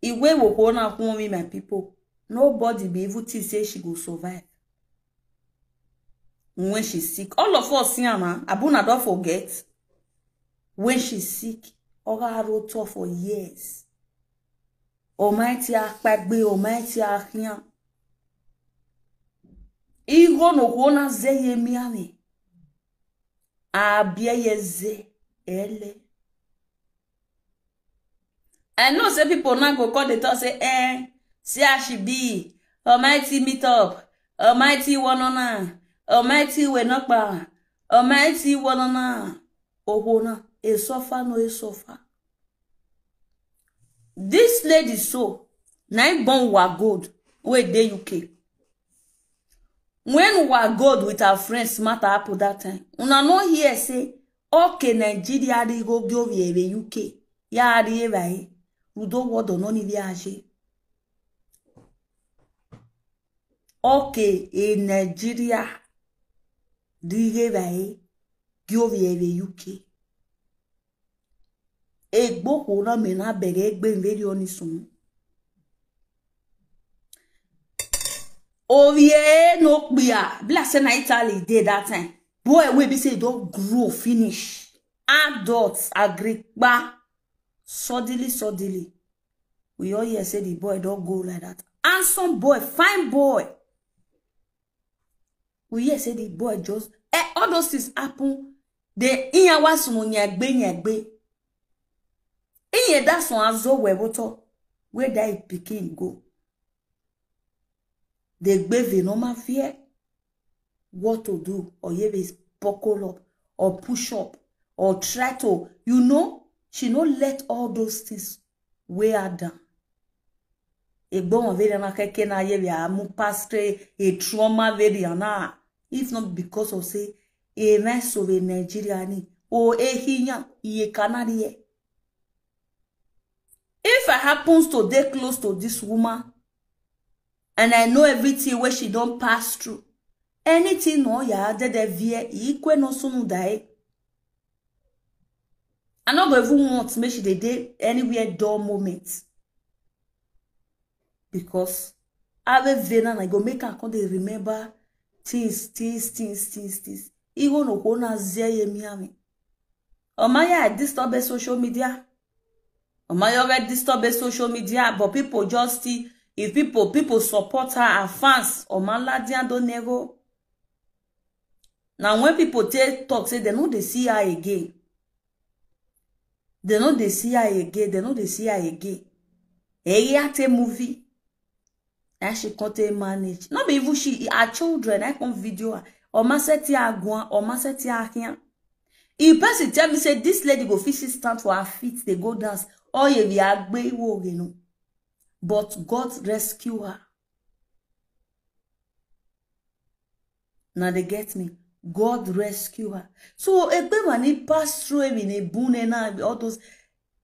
Iwe Okona me, my people. Nobody be even think say she go survive. When she sick, all of us see am, Abuna don't forget. When she sick, Oga wrote her for years. Almighty Akpagbe, Almighty Ahian. Igo no kona ze ye miami. Abie ye ze ele. I know say people now go call the talk say, eh, see as she be. Almighty meet up. Almighty one on, Almighty we not bar. Almighty one on. Oh, na, e suffer, no, e suffer. This lady so, na im born Wa Gold, wey dey U K. When Wa Gold with her friends matter happen that time, una no hear say, okay, Nigeria dey go give the U K. Ya ri e bai, rudo wodo no ni bi aje. Okay, in Nigeria, di bai, give the U K. Egboko na me na bere egbe very honest. Ovie no kpia. Be like say na Italy dey that time. Boy wey be say e don grow finish. Adults agree kpa. Suddenly, suddenly, we all hear say the boy don go like that. Handsome boy, fine boy. We hear say the boy just, eh, all those things happen. The iya wa sumo nyagbe nyagbe. Iye da son azo we boto. Where that pikin go? They gbeve no ma fear what to do, or ye be buckle up, or push up, or try to, you know, she no let all those things weigh her down. Egbon very na keke na ye be amu pastre e trauma very na. If not because of say e mess of a Nigeria ni, o e hinya, iye kanari e. If I happens to dey close to this woman, and I know everything where she don pass through, anything no ya de de vie ikwe no sunu die. I no go even want make she dey dey anywhere dull moment. Because ave vena na go make her come dey remember things, things, things, things, things. Igo no kona zeye miami. Omaya disturb social media. Omaya already disturb social media, but people just still, if people, people support her, her fans, Omala Diando Nego. Now when people take talk, say they no dey see her again. They no dey see her again. They no dey see her again. Eya te movie. And she come take manage. Not be even she, her children, I come video her. Omaseti agwan, omaseti ahian. If person tell me say this lady go fit sit stand for her feet, they go dance. Oh, ye we are gbe wo no. But God rescue her. Now they get me. God rescue her. So egbe mani pass through him in a boon and all those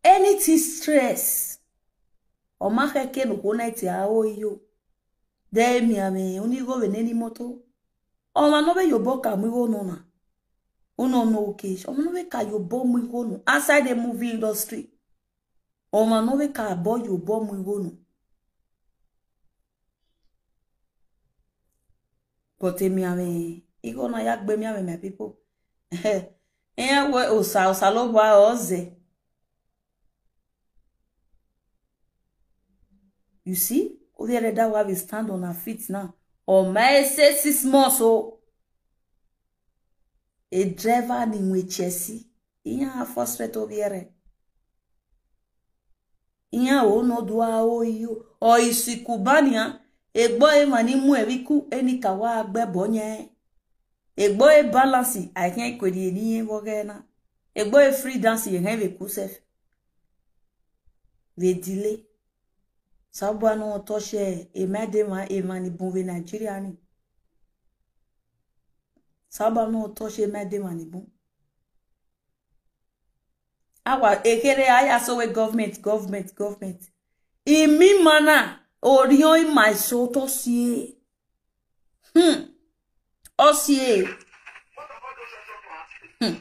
anything stress. Oma heke no kona iti awo iyo. De mi ame uni go we neni moto. Oma no be yobo ka mu iwo no na. Uno no case. Oma no be ka yobo mu iwo no. Outside the movie industry. Oma no be ka bo yobo mu iwo no. But emi ame, igo na ya gbe mi ame, my people. Eh, we osa, osa lo ba oze. You see, over there that why we stand on our feet now. Oh my, say six months, oh. A driver ni we Chelsea. Iya frustrate over here. Iya o no do a o yo. O isi kubania. Egbo e mani mu eviku eni kawa agbe bonye. Egbo e balance, I can't kwedi eni e wogena. Egbo e free dance, e have a kusef. We delay. Sabua no toshe, e ma de ma, e mani bun we Nigeria ni. Sabua no toshe, e ma de mani bun. Awa ekere aya so we government, government, government. Imi mana, orion in my soul to see. Hmm. O see. Hmm.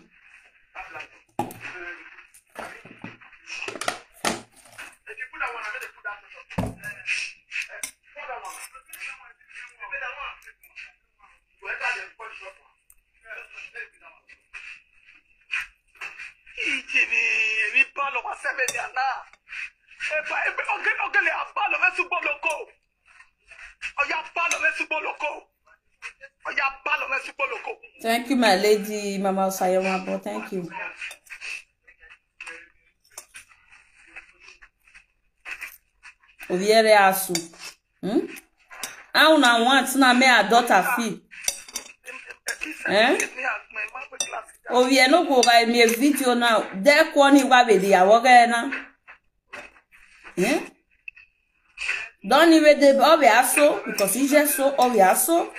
Ijini, èmi bá lọ wá sẹ́mi ní àná. Ẹ̀fà ẹgbẹ́ ọ̀gẹ́lẹ̀ ọ̀gẹ́lẹ̀ àbá lọ fẹ́ súgbó lóko. Ọ̀yà bá lọ fẹ́ súgbó lóko. Ọ̀yà bá lọ fẹ́ súgbó lóko. Thank you, my lady, Mama Osayomabo. Thank you. Obiere asu. Hmm? How una want na me a daughter feel? Eh? Ovie no go ga me video now. De ko ni wa be dia wo ga na. Eh? Don't even the obi aso because he just so obi aso.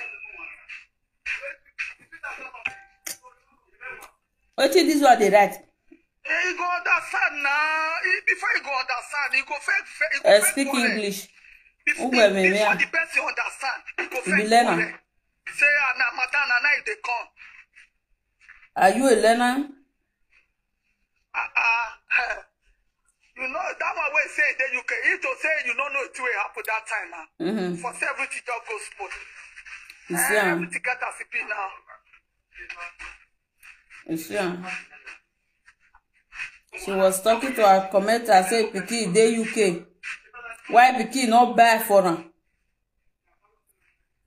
Wetin this one dey write? Eh, you go understand now. Eh, before you go understand, you go fake, fake, you go Eh, fake speak correct. English. Bef- Ugwe be- me, before ah. The person understand, you go You be fake learner. Correct. Say, ah, na matter na now they come. Are you a learner? Ah, ah, eh. You know that one wey say the U K. If to say you no know it will happen that time now. Mm-hmm. For say everything just go smooth. You see Eh, am? Everything get as it be now. You see am? She was talking to her commenter, say pikin dey U K. Why pikin no buy for am?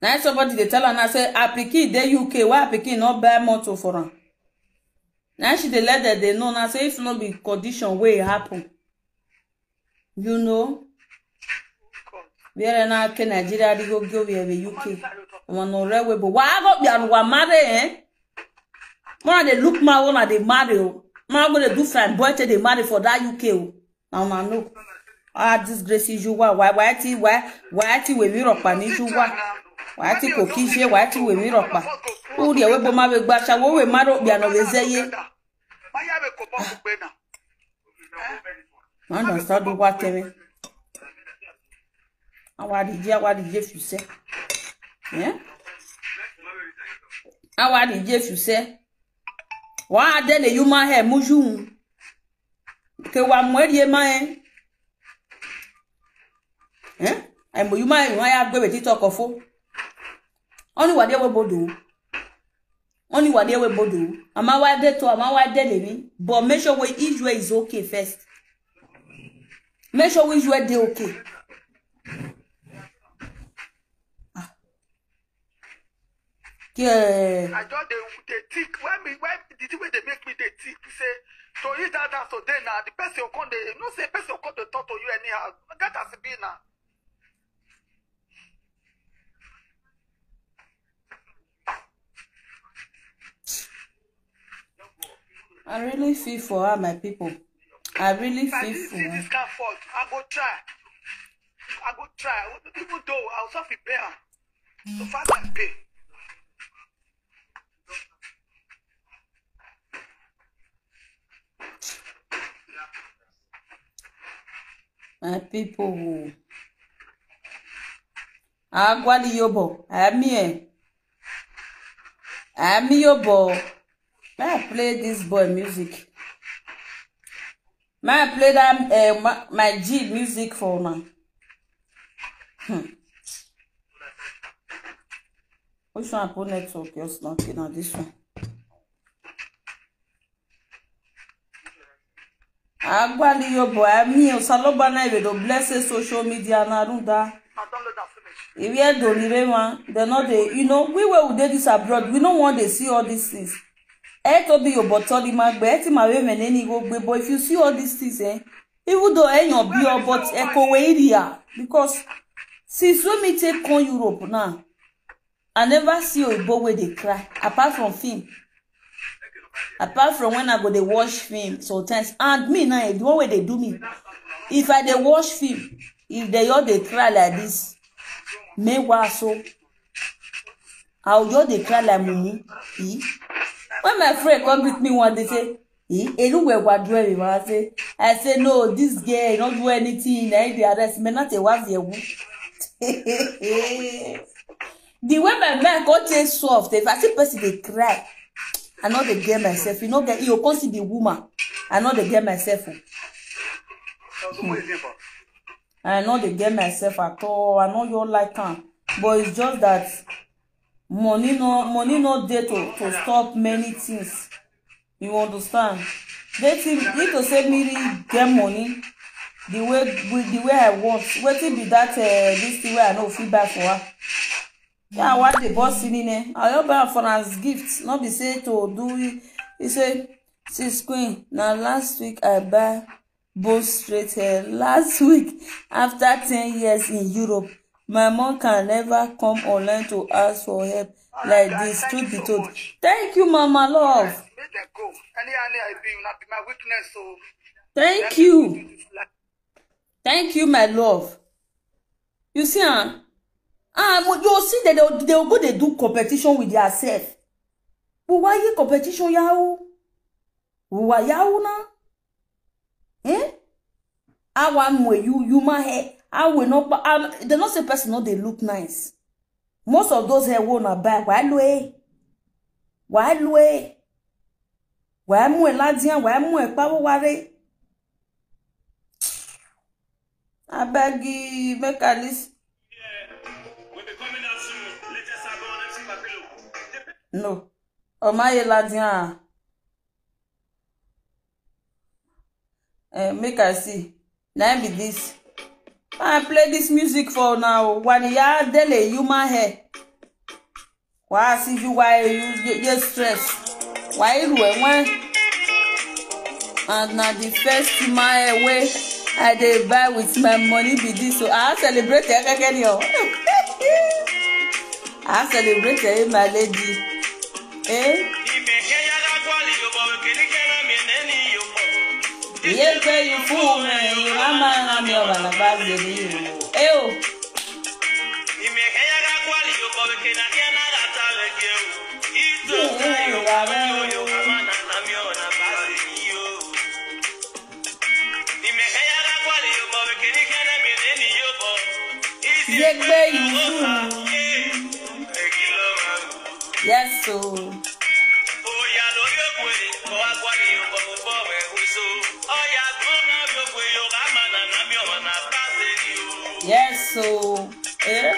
Now somebody dey tell her now say her pikin dey U K, why her pikin no buy motor for am? Now she dey let them dey know now say if no be condition wey happen, you know, where na ke Nigeria dey go go where we U K. One no re we but why go be and wa marry eh? When they look my one they marry oh. Man go dey do fine boy till they marry for that U K oh. Now I know. Ah, disgrace you why why why ti why why ti we mi ropa ni you why why ti ko kije why ti we mi ropa. Who dey we bo ma we gba sha wo we ma ro bi ano we zeye. Ma understand what tell me. Awa di je awa di je fuse. Eh? Awa di je fuse. Wa de le human hair muju. Ke wa mo ri e ma e. Eh? Ai mo human hair wa ya gbe be TikTok ofo. Oni wa de we bodo. Oni wa de we bodo. Ama wa de to ama wa de le mi. But make sure we each way is okay first. Make sure we each way dey okay. Ah. Yeah. I just dey dey think when me when the thing wey dey make me dey think be say to eat that dance today na the person go come dey you know say person go come dey talk to you anyhow get as e be na. I really feel for her, my people. I really If I feel didn't for see her. This kind of fault, I go try. I go try. Even though I was off a bear, so far I pay. My people, oh. Agwali Yobo, I'm here. I'm Yobo. May I play this boy music? May I play that uh, my, my G music for now? Hmm. Which one I put network? Just not, you know, this one. Agwali Yobo, I mean, Saloba na even to bless social media na runda. If you don't live one, they know they, you know, we were with this abroad. We don't want to see all these things. E to be your botoli magbe, e ti ma we me neni go gbe, but if you see all these things, eh, even though e your be your but e ko we area, because since when me take on Europe now, I never see Oyibo wey dey cry apart from film. Apart from when I go dey watch film sometimes, and me now, the one wey dey do me, if I dey watch film, if they all dey cry like this, meanwhile so I will just dey cry like mumu. Eh? When my friend come greet me one day, say, eh, Eluwe wa do everyone. I say, I say no, this girl no do anything. Na him dey arrest me, not a was a who. The way my mind go take soft, if I see person dey cry, I no dey get myself. You no get, you come see the woman. I no dey get myself. Oh. I no dey get myself at all. I no your like am, but it's just that money no money no dey to to stop many things. You understand? They think need to say me really get money the way with the way I want. Wetin be that uh, this thing wey I no fit buy for her? Yeah, what the boss in there? I don't buy am for as gift. Not be say to do it. He say, sis queen, now last week I buy bone straight hair. Last week, after ten years in Europe, my mom can never come online to ask for help like this. Truth be told, thank you, Mama Love. Thank you. Thank you, my love. You see, huh? Ah, you see that they, they go they do competition with yourself. But why you competition, yahoo? Why yahoo now? Eh? Awa mwe you you my hair. I will not. Um, they not say person no they look nice. Most of those hair won't buy. Why lo eh? Why lo eh? Why mwe ladian? Why mwe power ware? I beg you, make at least. No. Oh my ladian. Uh, make I see. Now be this. I play this music for now. When you are daily human hair. Why see you why you get stress? Why you when and now the first my way I dey buy with my money be this, so I celebrate every. I celebrate every my lady. Eh? Yegbe you fool, eh, you mama na mi obala bazi ni. Eh, oh. Yegbe you fool. Yes, so. Yes, so. Eh?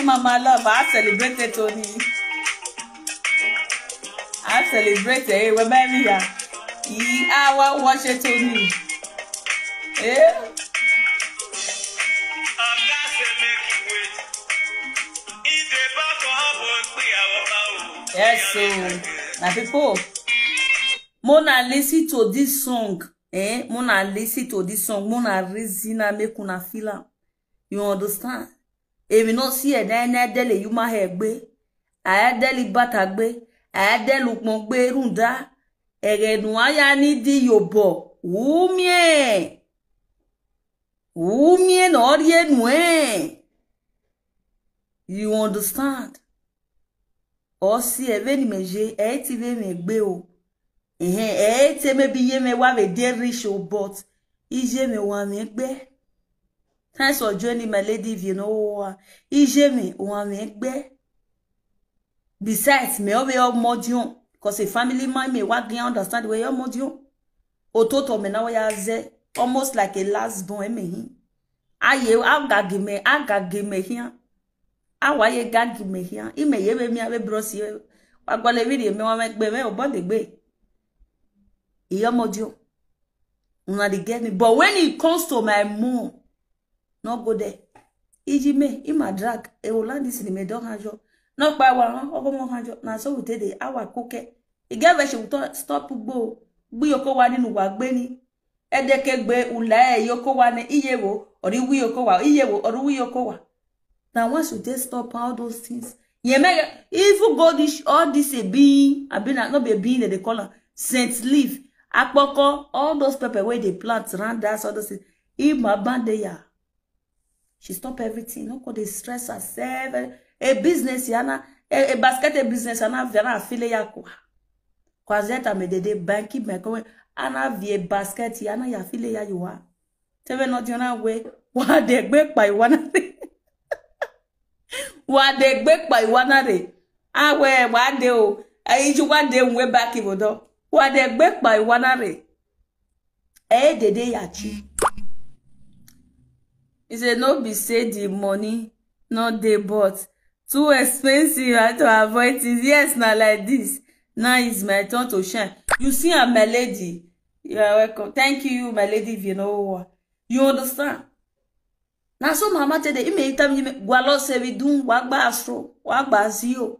Mama love, I celebrated Tony. I celebrate eh, we buy me ya. Yi awa watch it to me. Eh? Yes, so my people, mona listen to this song. Eh? Mona listen to this song. Mona reason and make una feel am. You understand? Èmi náà sí ẹ̀dá ẹni ẹ̀dẹ́lẹ̀ yìí máa hẹ̀ gbé. Àyẹ̀dẹ́lẹ̀ bàtà gbé. Àyẹ̀dẹ́lẹ̀ pọ̀n gbé rúndà. Ẹ̀rẹ̀ nù áyá ní di yòbọ̀. Wùmíẹ̀. Wùmíẹ̀ náà rí ẹnu ẹ̀. You understand? Or see, ẹ̀vẹ́ ni mẹ̀ ṣe, ẹ̀ ti vẹ́ mi gbé o. Ẹ̀hẹ́n, ẹ̀ ti maybe yé mi wá mi dé rich o, but iye mi wà mí gbé. Thanks for joining, my lady, if you know wa. Iye mi wà mí gbé. Besides, mi ò bẹ ọmọ dion, 'cause a family man mi wá gẹ́ understand where ọmọ dion. Ototo mi náà wá yá zẹ́, almost like a last born, ẹ̀ mi hìn. Aye, agagi me, agagi me here. Awaye gagi me here. Ime ye be mi abe brosi. Wa gwa le video me wa me gbe me o bode gbe. Iyo modio. Una dey get me. But when it comes to my mom, no go there. Iji me, in my drag, e o land this in me don hanjo. No pa wa, ogo mo hanjo. Na so we take dey our cookie. E get where she will stop go. Gbi oko wa ninu wa gbe ni. Edekegbe ula e yoko wa ne iyewo, or iwi yoko wa, iyewo, or iwi yoko wa. Now once you just stop all those things, you make even go this all this a being, I been not be a being that they call her Saint Leaf, Akpoko, all those pepper where they plant around that all those things. Ima bandeya. She stop everything. No go dey stress herself. A business yana, a, a basket a business yana via na file ya kwa. Kwa zeta me dede banki me ko ana vie basket yana ya file ya yuwa. Tebe no diona we wa de gbe pa iwana re. Wa de gbe pa iwana re. Awe wa de o. Ayi ju wa de we back ibodo. Wa de gbe pa iwana re. Eh, dede yachi. He said, "No be say the money not dey, but too expensive. I to avoid it. Yes, na like this. Now it's my turn to shine." You see, I'm my lady. You are welcome. Thank you, my lady. If you know what, you understand. Now, so mama tell the ime itam ime gwalo se we do wagba astro wagba zio.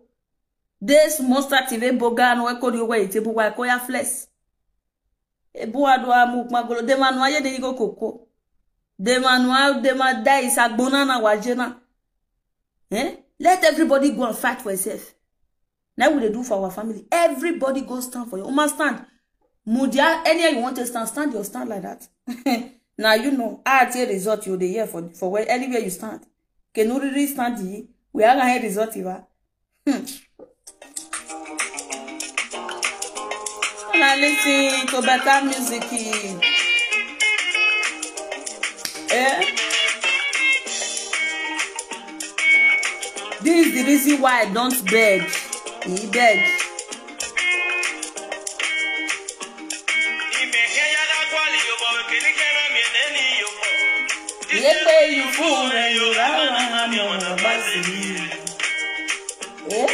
This mustard tive boga no we kodi we ite bu wa koya flesh. Ebu adu amu magolo. De manu aye de yigo koko. De manu a de ma dai sa gbona na wajena. Eh? Let everybody go and fight for himself. Now we dey do for our family. Everybody go stand for your own stand. Mudia, anywhere you want to stand, stand your stand like that. Now you know. I tell result you dey here for for where anywhere you stand. Can you really stand? We are gonna result you are. Hmm. Una listen to better music. Eh? This is the reason why I don't beg. He beg. Yepe you fool, you are my basili. Eh?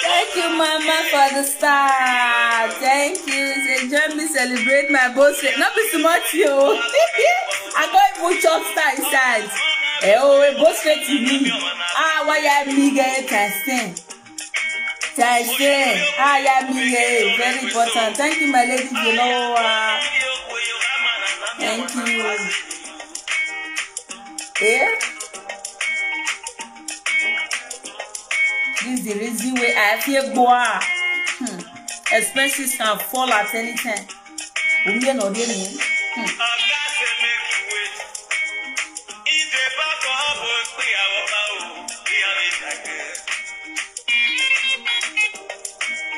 Thank you, Mama, for the star. Thank you. Say, join me celebrate my boss. Not be smart, yo. I go even chop star inside. Eh, oh, eh, boss, to me. Ah, why I me get testing? Testing. Ah, yeah, me, eh, very important. Thank you, my lady Genoa. Thank you. Eh? This is the reason why I feel boa. Hmm. Expenses can fall at any time. Umye no dey ni. Hmm.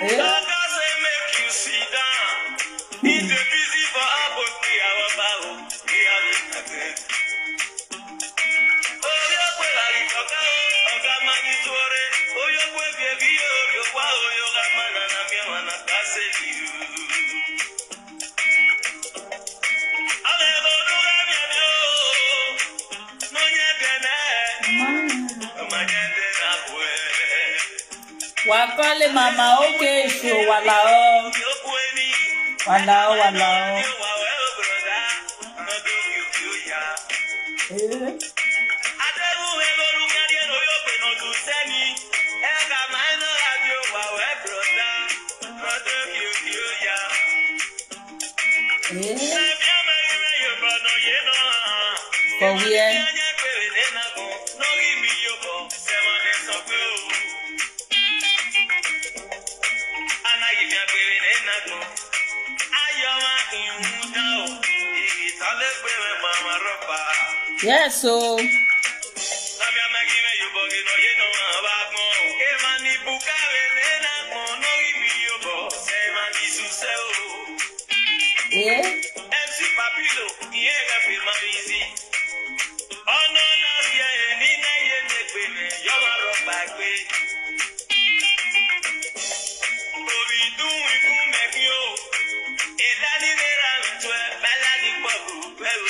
Eh? Wakole mama oke show wala o. Wala o, wala o. Eh. Eh? For where? Yes, so. Eh?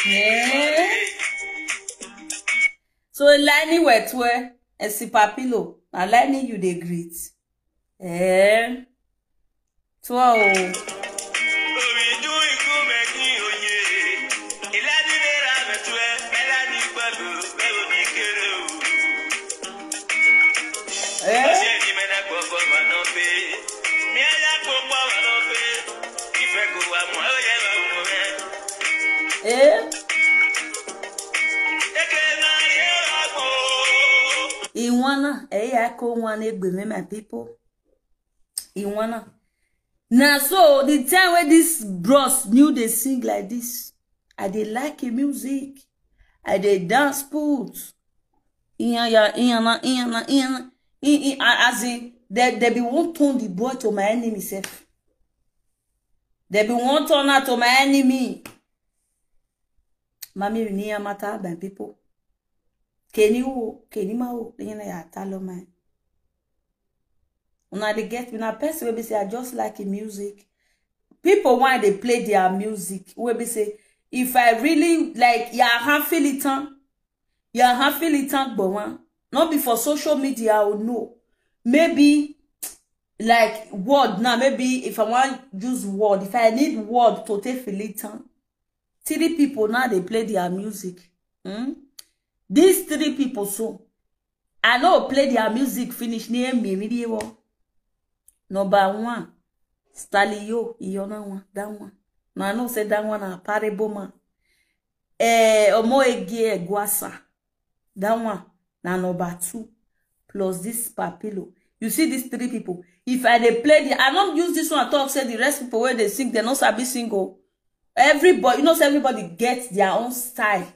Eh? So Lani wetwe, esi papilo, na Lani you dey greet. Eh? So, oh. Eh? Eh? Iwana, eh, I call one egbe, my people. Iwana. Now, so the time when this bros new they sing like this, I dey like the music, I dey dance put. Iya ya, iya na, iya na, iya na. I, I, a- as in, they, they be won't turn the boy to my enemy self. They be won't turn her to my enemy. Mami, we need a matter, my people. Kenny wo, Kenny ma wo, you know, ya talo man. Una dey get me na person wey be say I just like him music. People why they play their music, wey be say if I really like ya ha feel it on, ya ha feel it on, but one not be for social media or no. Maybe like word now, maybe if I want use word, if I need word to take feel it on, three people now they play their music. Hmm? These three people so I no play their music finish near me, me dey wo. Number one, Stalio, Iona one, that one. Now I know say that one a parable man. Eh, Omo Egie Egwasa, that one. Now number two, plus this Papilo. You see these three people. If I dey play the, I don't use this one talk say the rest people where they sing, they no sabi single. Everybody, you know, say everybody gets their own style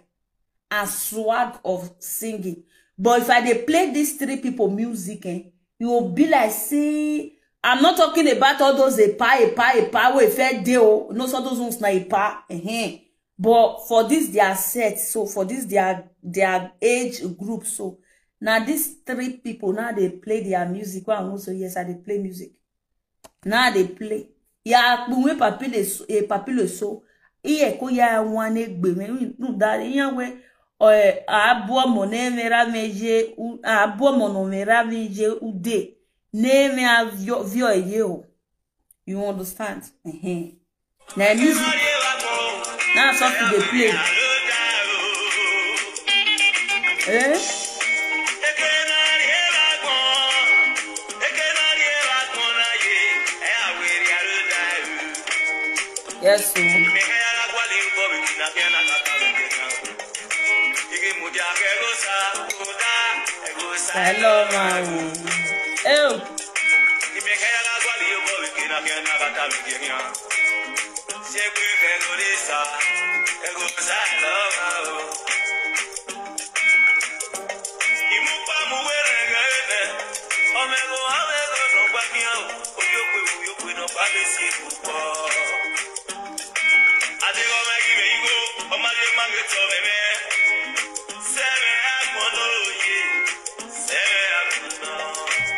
and swag of singing. But if I dey play these three people music, eh, you will be like, see, I'm not talking about all those epa, epa, epa, wey fair dey o. No, so those ones na epa. Eh. But for this their set, so for this their their age group, so now these three people now they play their music. Well, I know so yes, I dey play music. Now they play. Ya kpuwe papile so, e papile so. Iye ko ya wan egbe me nu da iya we o abu omo na me ra me je u abu omo no me ra me je ude na me avio vio ye o. You understand? Uh-huh. Na music. Na so to dey play. Eh? Yes, sir. Hello, man. Oh.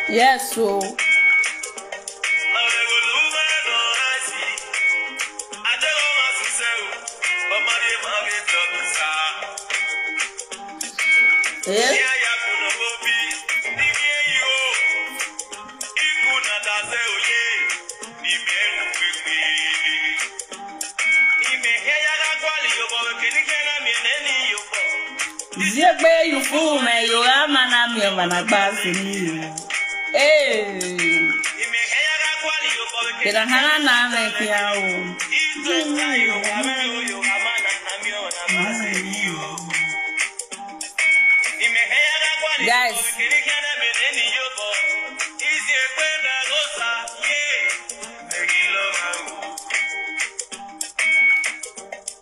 Yes, so. Eh? Ziegbe you fool me, you are man, I'm your man, I pass in you. Hey. Ina hana na me kia o. Guys,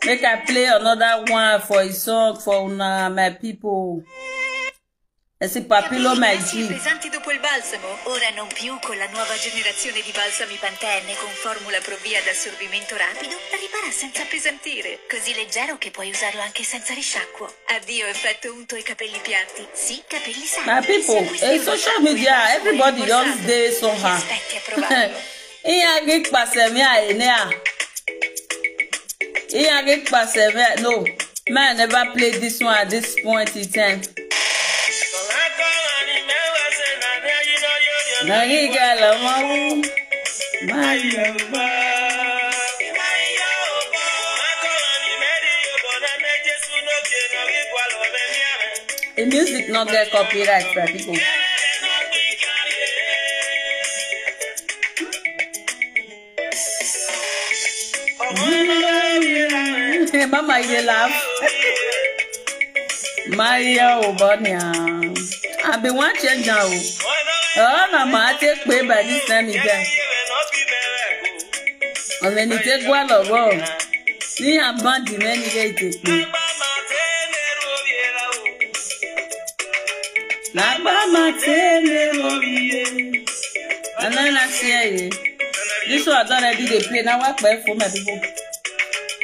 make I play another one for a song for una, my people. E si papilo, my G. Pesanti dopo il balsamo? Ora non più con la nuova generazione di balsami Pantene con formula Pro-V ad assorbimento rapido, ripara senza appesantire. Così leggero che puoi usarlo anche senza risciacquo. Addio effetto unto e capelli piatti. Sì, capelli sani. My people, in social media, everybody just dey somehow. Aspetti a provarlo. Iya, get pass me, I, yeah. Iya, get pass me. No, man, never play this one at this point in time. Na him get la mawu. My Yoruba. The music no get copyright, my people. Mama, you dey laugh. Maria Obonia. I be wan change am o. Oh, na ma take pay by this time again. And then you take one of all. See, I'm bound to many days to pay. Lagba ma tene mo ye. Another share ye. This one don already dey play. Now what play for my people?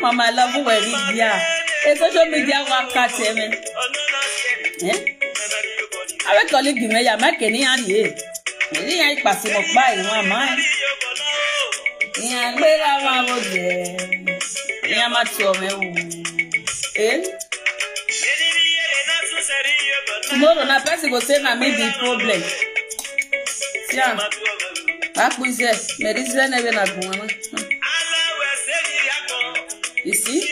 Mama love where we dia. E social media wa catch me. Eh? Awe colleague me ya ma keni ya ye. Ni ya ipasi mo pa iwa ma. Ni agbera ma mo je. Ni a ma to me o. Eh? Tomorrow na person go say na me be problem. Yeah. Akpụzie, mere izie na-ebe na gụnwana. You see?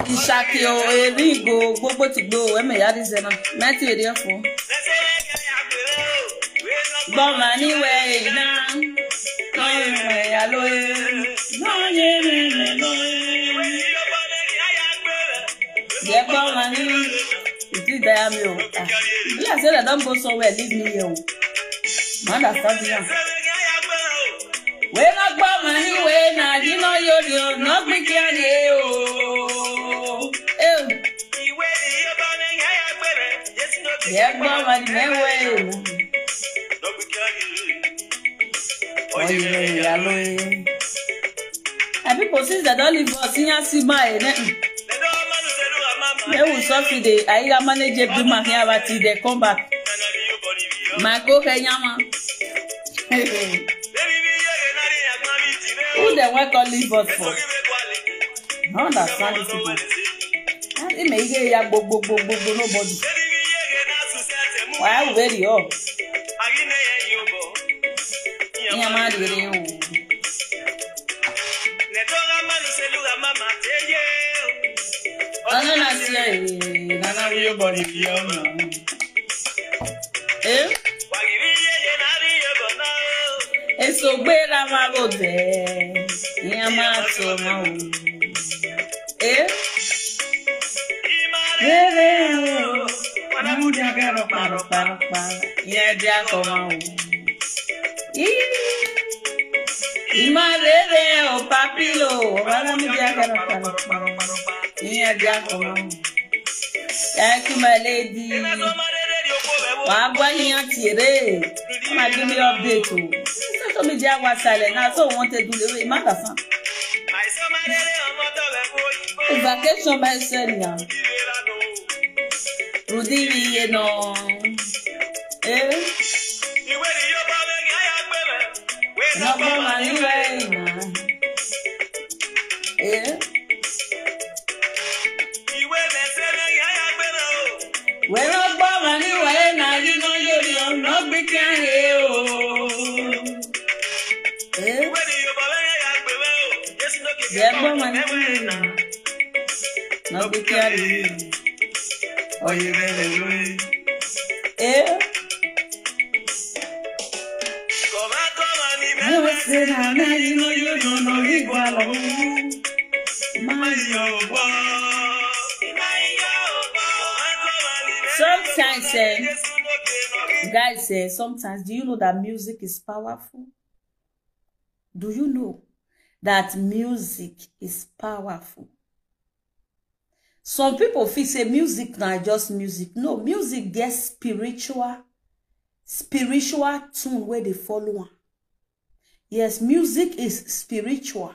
Ishaki o, erigo, gbogbo ti gbo, eme ya dizena. Meti eri efo. Gbọma n'iwe na. N'onye mere ya loe. N'onye mere loe. Jẹ gbọma n'iwe. Ìdí ìdáyà mi o. Ah, be like say dem don go somewhere, leave me here o. I understand you now. Wey no gbọma n'iwe na di no yori o, no gbiki ade o. Eh. Jẹ gbọma n'iwe. Oye, ya lo e. And people, since they don't leave us, in Yasima, eh, ne-, they will suffer the, I got manage it, do my hair, but till they come back. My go, hey, yama. Who they want to leave us for? I understand these people. Ah, they may hear ya, bo, bo, bo, bo, bo, nobody. Why are we ready up? Ihe ọma dịrị o. Ọnụ na-asị ya, ee, na na real body be ọma. Eh? Eso gbera ma bo de. Ihe ọma atụ ọma o. Eh? Rere o. Mana mu dia garo paro paro paro. Ihe dị akọ ma o. Ii. Ima rere o papilo. Mana mu dia garo paro paro paro. Ihe dị akọ ma o. Thank you, my lady. Wa gwa ihe tiere. Come and give me update o. Social media was silent. Now so we want to do the way. Matter, son. Vacation by senior. Rudiri, you know. Eh? No go money way, man. Eh? Wẹ́rọ gbọ́ màní wẹ́ẹ́ náà yí náà yóò rí ọ̀nà gbígbé ayé o. Eh? Yẹ gbọ́ màní wẹ́ẹ́ náà. Náà gbígbé ayé o. Ọyẹ bẹ̀rẹ̀ lórí. Eh? Say na me, you know, you don't know, you go alone. My, your boy. Sometimes, eh, guys, eh, sometimes, do you know that music is powerful? Do you know that music is powerful? Some people feel say music na just music. No, music get spiritual, spiritual tune wey dey follow am. Yes, music is spiritual.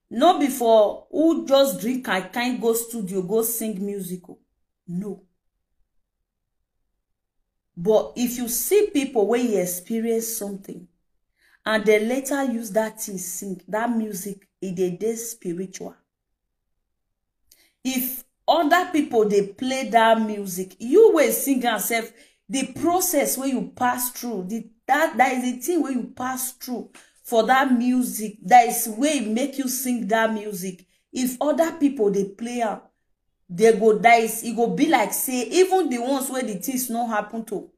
No be for who just drink and kind go studio go sing music o. No. But if you see people wey you experience something and they later use that thing sing, that music, e dey dey spiritual. If other people dey play that music, you wey sing am sef, the process wey you pass through, the, that, that is the thing wey you pass through for that music, that is wey make you sing that music. If other people dey play am, they go, that is, e go be like say even the ones wey the things no happen to,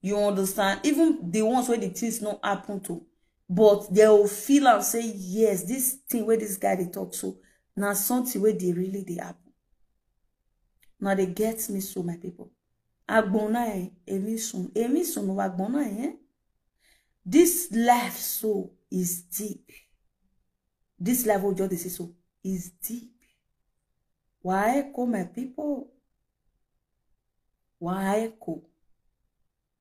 you understand? Even the ones wey the things no happen to, but they will feel am say, yes, this thing wey this guy dey talk so, na something wey dey really dey happen. Now they get me so, my people. Agbona, eh, emi sun, emi sun wa agbona, eh? This life so is deep. This life we just dey see so is deep. Why, come, my people? Why, come?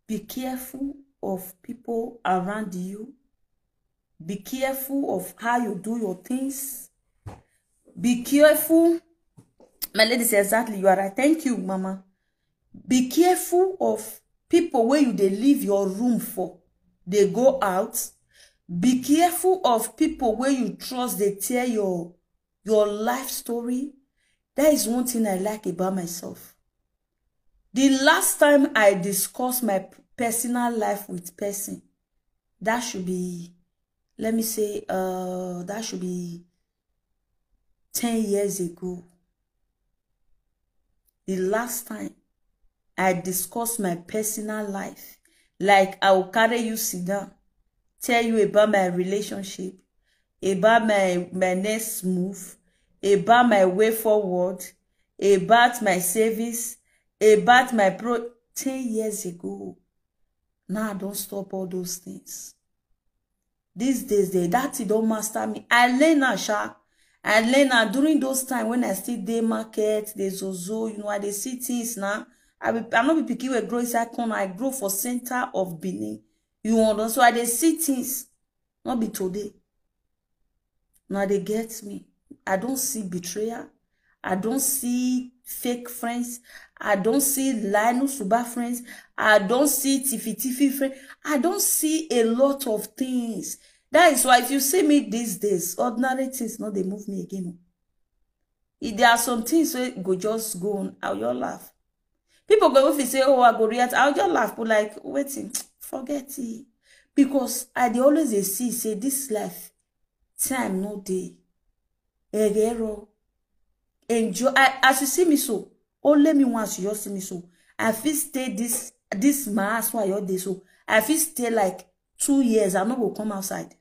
Be careful of people around you. Be careful of how you do your things. Be careful. My lady says, exactly, you are right. Thank you, Mama. Be careful of people wey you dey leave your room for. They go out. Be careful of people wey you trust, they tell your, your life story. That is one thing I like about myself. The last time I discuss my p-, personal life with person, that should be, let me say, uh, that should be ten years ago. The last time I discuss my personal life, like, I will carry you sit down, tell you about my relationship, about my, my next move, about my way forward, about my service, about my pro-, ten years ago. Now I don stop all those things. These days, they, that thing don master me. I learn am, sha. I learn am during those time when I still dey market, dey zozo, you know, I dey see things now. I be, I no be pikin wey grow inside corner. I grow for center of Benin. You understand? So I dey see things. No be today. Now they get me. I don't see betrayal. I don't see fake friends. I don't see lie, no suba friends. I don't see tiffy tiffy friends. I don't see a lot of things. That is why if you see me these days, ordinary things no dey move me again o. If there are some things wey go just go on, I will just laugh. People go even say, "Oh, I go react." I will just laugh, but like, wetin? Forget it. Because I dey always dey see say this life, time no dey. Egero. Enjoy. I, as you see me so, only me once you just see me so. I fit stay this, this my house where I dey so. I fit stay like two years. I no go come outside.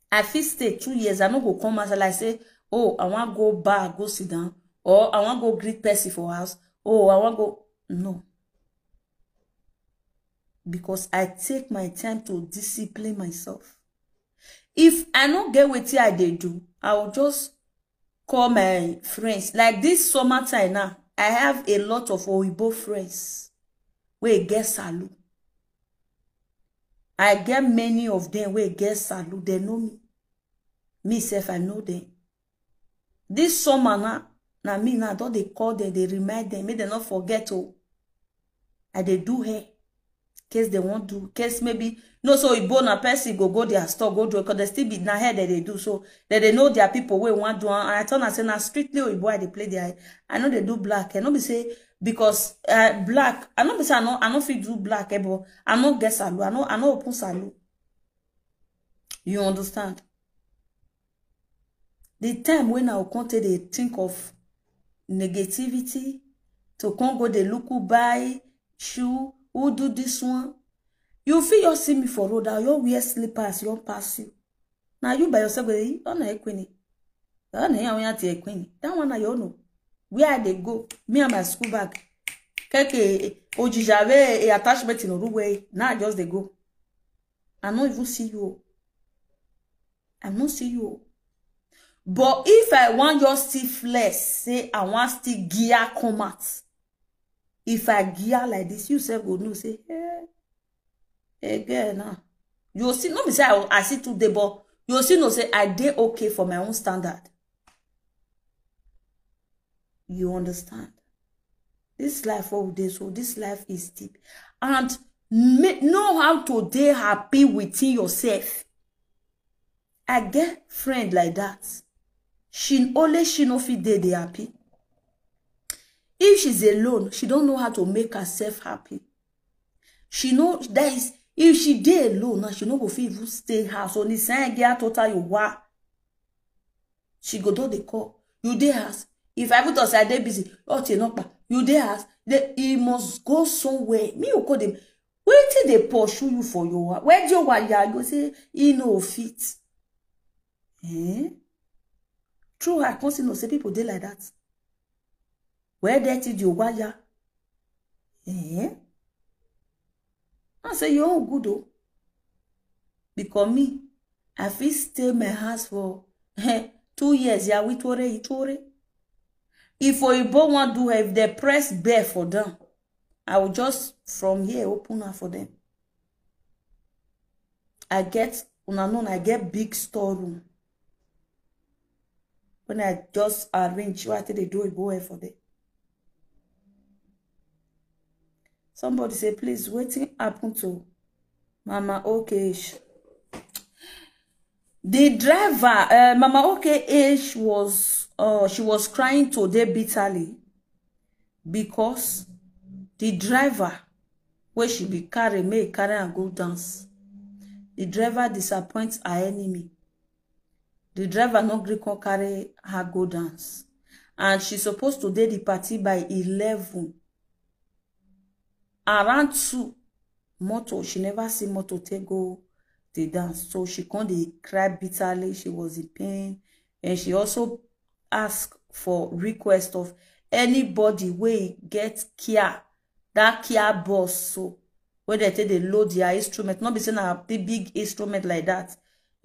I fit stay two years. I no go come outside like say, "Oh, I wan go bar, go sit down," or "I wan go greet person for house." "Oh, I wan go." No. Because I take my time to discipline myself. If I no get wetin I dey do, I will just call my friends. Like this summer time now, I have a lot of Oyibo friends wey get salon. I get many of them wey get salon. They know me. Me sef, I know them. This summer now, na me now, I don dey call them, dey remind them, make them no forget o. I dey do hair. Case they wan do, case maybe, no, so Oyibo na person go go their store, go do, 'cause they still be, na hair that they do. So that they know their people wey wan do am. And I tell am say na strictly Oyibo I dey play their hair. I no dey do black hair. No be say because, uh, black, I no be say I no, I no fit do black hair, but I no get salon. I no, I no open salon. You understand? The time when I go come take dey think of negativity, to come go dey look who buy shoe, who do this one, You feel you see me for road, I you wear slippers, you pass you. Now you by yourself, eh, oh, na ekwini. Oh, na ya, ya ti ekwini. That one, I you know. Where I dey go? Me and my school bag. Keke, ojijave, a attachment in Oruwe. Now I just dey go. I no even see you. I no see you. But if I want just still flex, say I want still gear come out. If I gear like this, you sef go know say, hey, again now. You see, no be say I, I see today, but you see, no say I dey okay for my own standard. You understand? This life, what we dey so, this life is deep. And ma-, know how to dey happy within yourself. I get friend like that. She only she no fit dey dey happy. If she's alone, she don't know how to make herself happy. She know that is, if she dey alone now, she no go fit even stay house. Only sign get total you wa. She go do the call. You dey house. If I put us, I dey busy. Oh, you know, you dey house. They, he must go somewhere. Me, you call them. Wetin dey pursue you for your wa-, where your wire? You go say, he no fit. Eh? True, I can't see no say people dey like that. Where they did your wire? Eh? I say, you own good, oh. Because me, I fit stay my house for, eh, two years. Yeah, we tore, it tore. If Oyibo wan do her, if they press bell for them, I will just from here open her for them. I get, una know, I get big storeroom. When I just arrange what they do, it go well for them. Somebody say, please, wetin happen to Mama Okeish? The driver, uh, Mama Okeish was, uh, she was crying today bitterly because the driver, where she be carry, may carry and go dance. The driver disappoints her enemy. The driver no gree come carry her go dance. And she supposed to dey the party by eleven. Around two, motor, she never see motor take go the dance. So she come dey cry bitterly. She was in pain. And she also asked for request of anybody wey get Kia, that Kia bus. So where they take dey load their instrument. Not be say na the big instrument like that.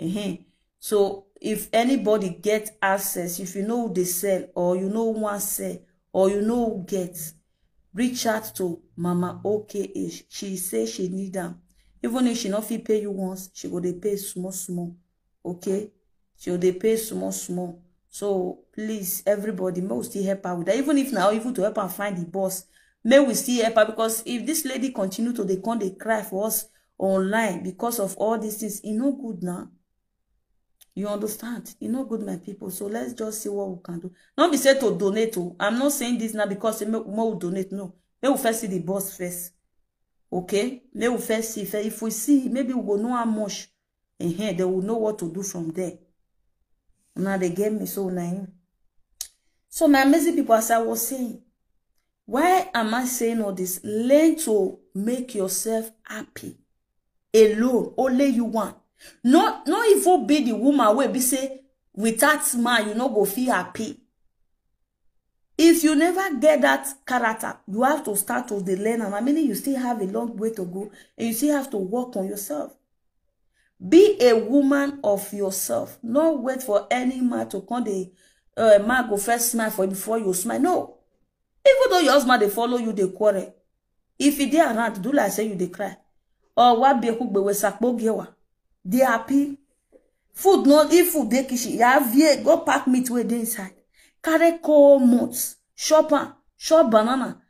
Uh-huh. So if anybody get access, if you know who they sell, or you know who wan sell, or you know who get, reach out to Mama Okeish. She say she need am. Even if she no fit pay you once, she go dey pay small small. Okay? She go dey pay small small. So please, everybody, may we still help her with that. Even if now, even to help her find the boss, may we still help her, because if this lady continue to dey come dey cry for us online because of all these things, e no good now. You understand? E no good, my people. So let's just see what we can do. Not be said to donate. Oh, I'm not saying this now because say make, make we donate. No, make we first see the boss first. Okay? Make we first see. If we see, maybe we go know how much. And here they will know what to do from there. Now they get me so naive. So my amazing people, as I was saying, why am I saying all this? Learn to make yourself happy alone, only you want. No, no, if you be the woman wey be say without man you no go feel happy. If you never get that character, you have to start to dey learn am. I mean, you still have a long way to go, and you still have to work on yourself. Be a woman of yourself. No wait for any man to come. The uh, man go first smile for you before you smile. No. Even though your husband dey follow you, dey quarrel. If he dey around, do like say you dey cry. Or what be who be we sakpo gewa. Dey happy. Food no, if food dey kitchen, you have here, go pack meat wey dey inside. Carry cold meat, chop am, chop banana,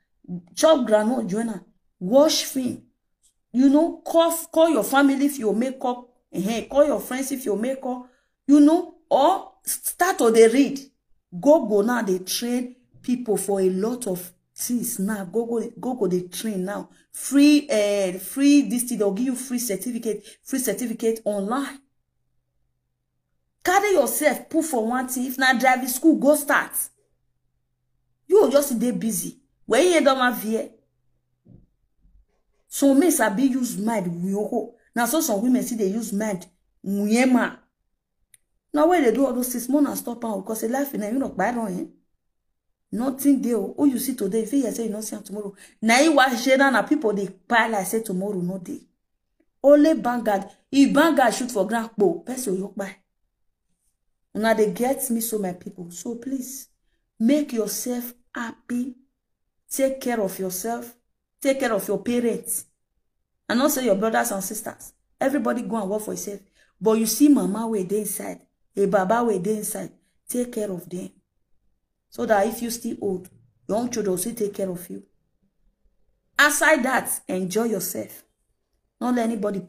chop groundnut join am, watch film. You know, call, call your family if you make call, eh, call your friends if you make call, you know, or start to dey read. Google now dey train people for a lot of things now. Google, Google dey train now. Free, uh, free this thing, they'll give you free certificate, free certificate online. Carry yourself, put for one thing. If na driving school, go start. You go just dey busy. When you don't have here, Some men sabi use mind wuyoko. Na so some women see they use mind wuyema. Now why they do all those things? More na stop am because a life in a you know by on. Nothing dey o. Who you see today, if you hear say you no see am tomorrow. Na you watch shey na people dey pile like say tomorrow no dey. Only bangad. If bangad shoot for ground, kpo, person yo kpai. Una dey get me so, my people. So please, make yourself happy. Take care of yourself. Take care of your parents. And not say your brothers and sisters. Everybody go and work for yourself. But you see mama wey dey inside, a baba wey dey inside, take care of them. So that if you still old, your own children will still take care of you. Aside that, enjoy yourself. Don't let anybody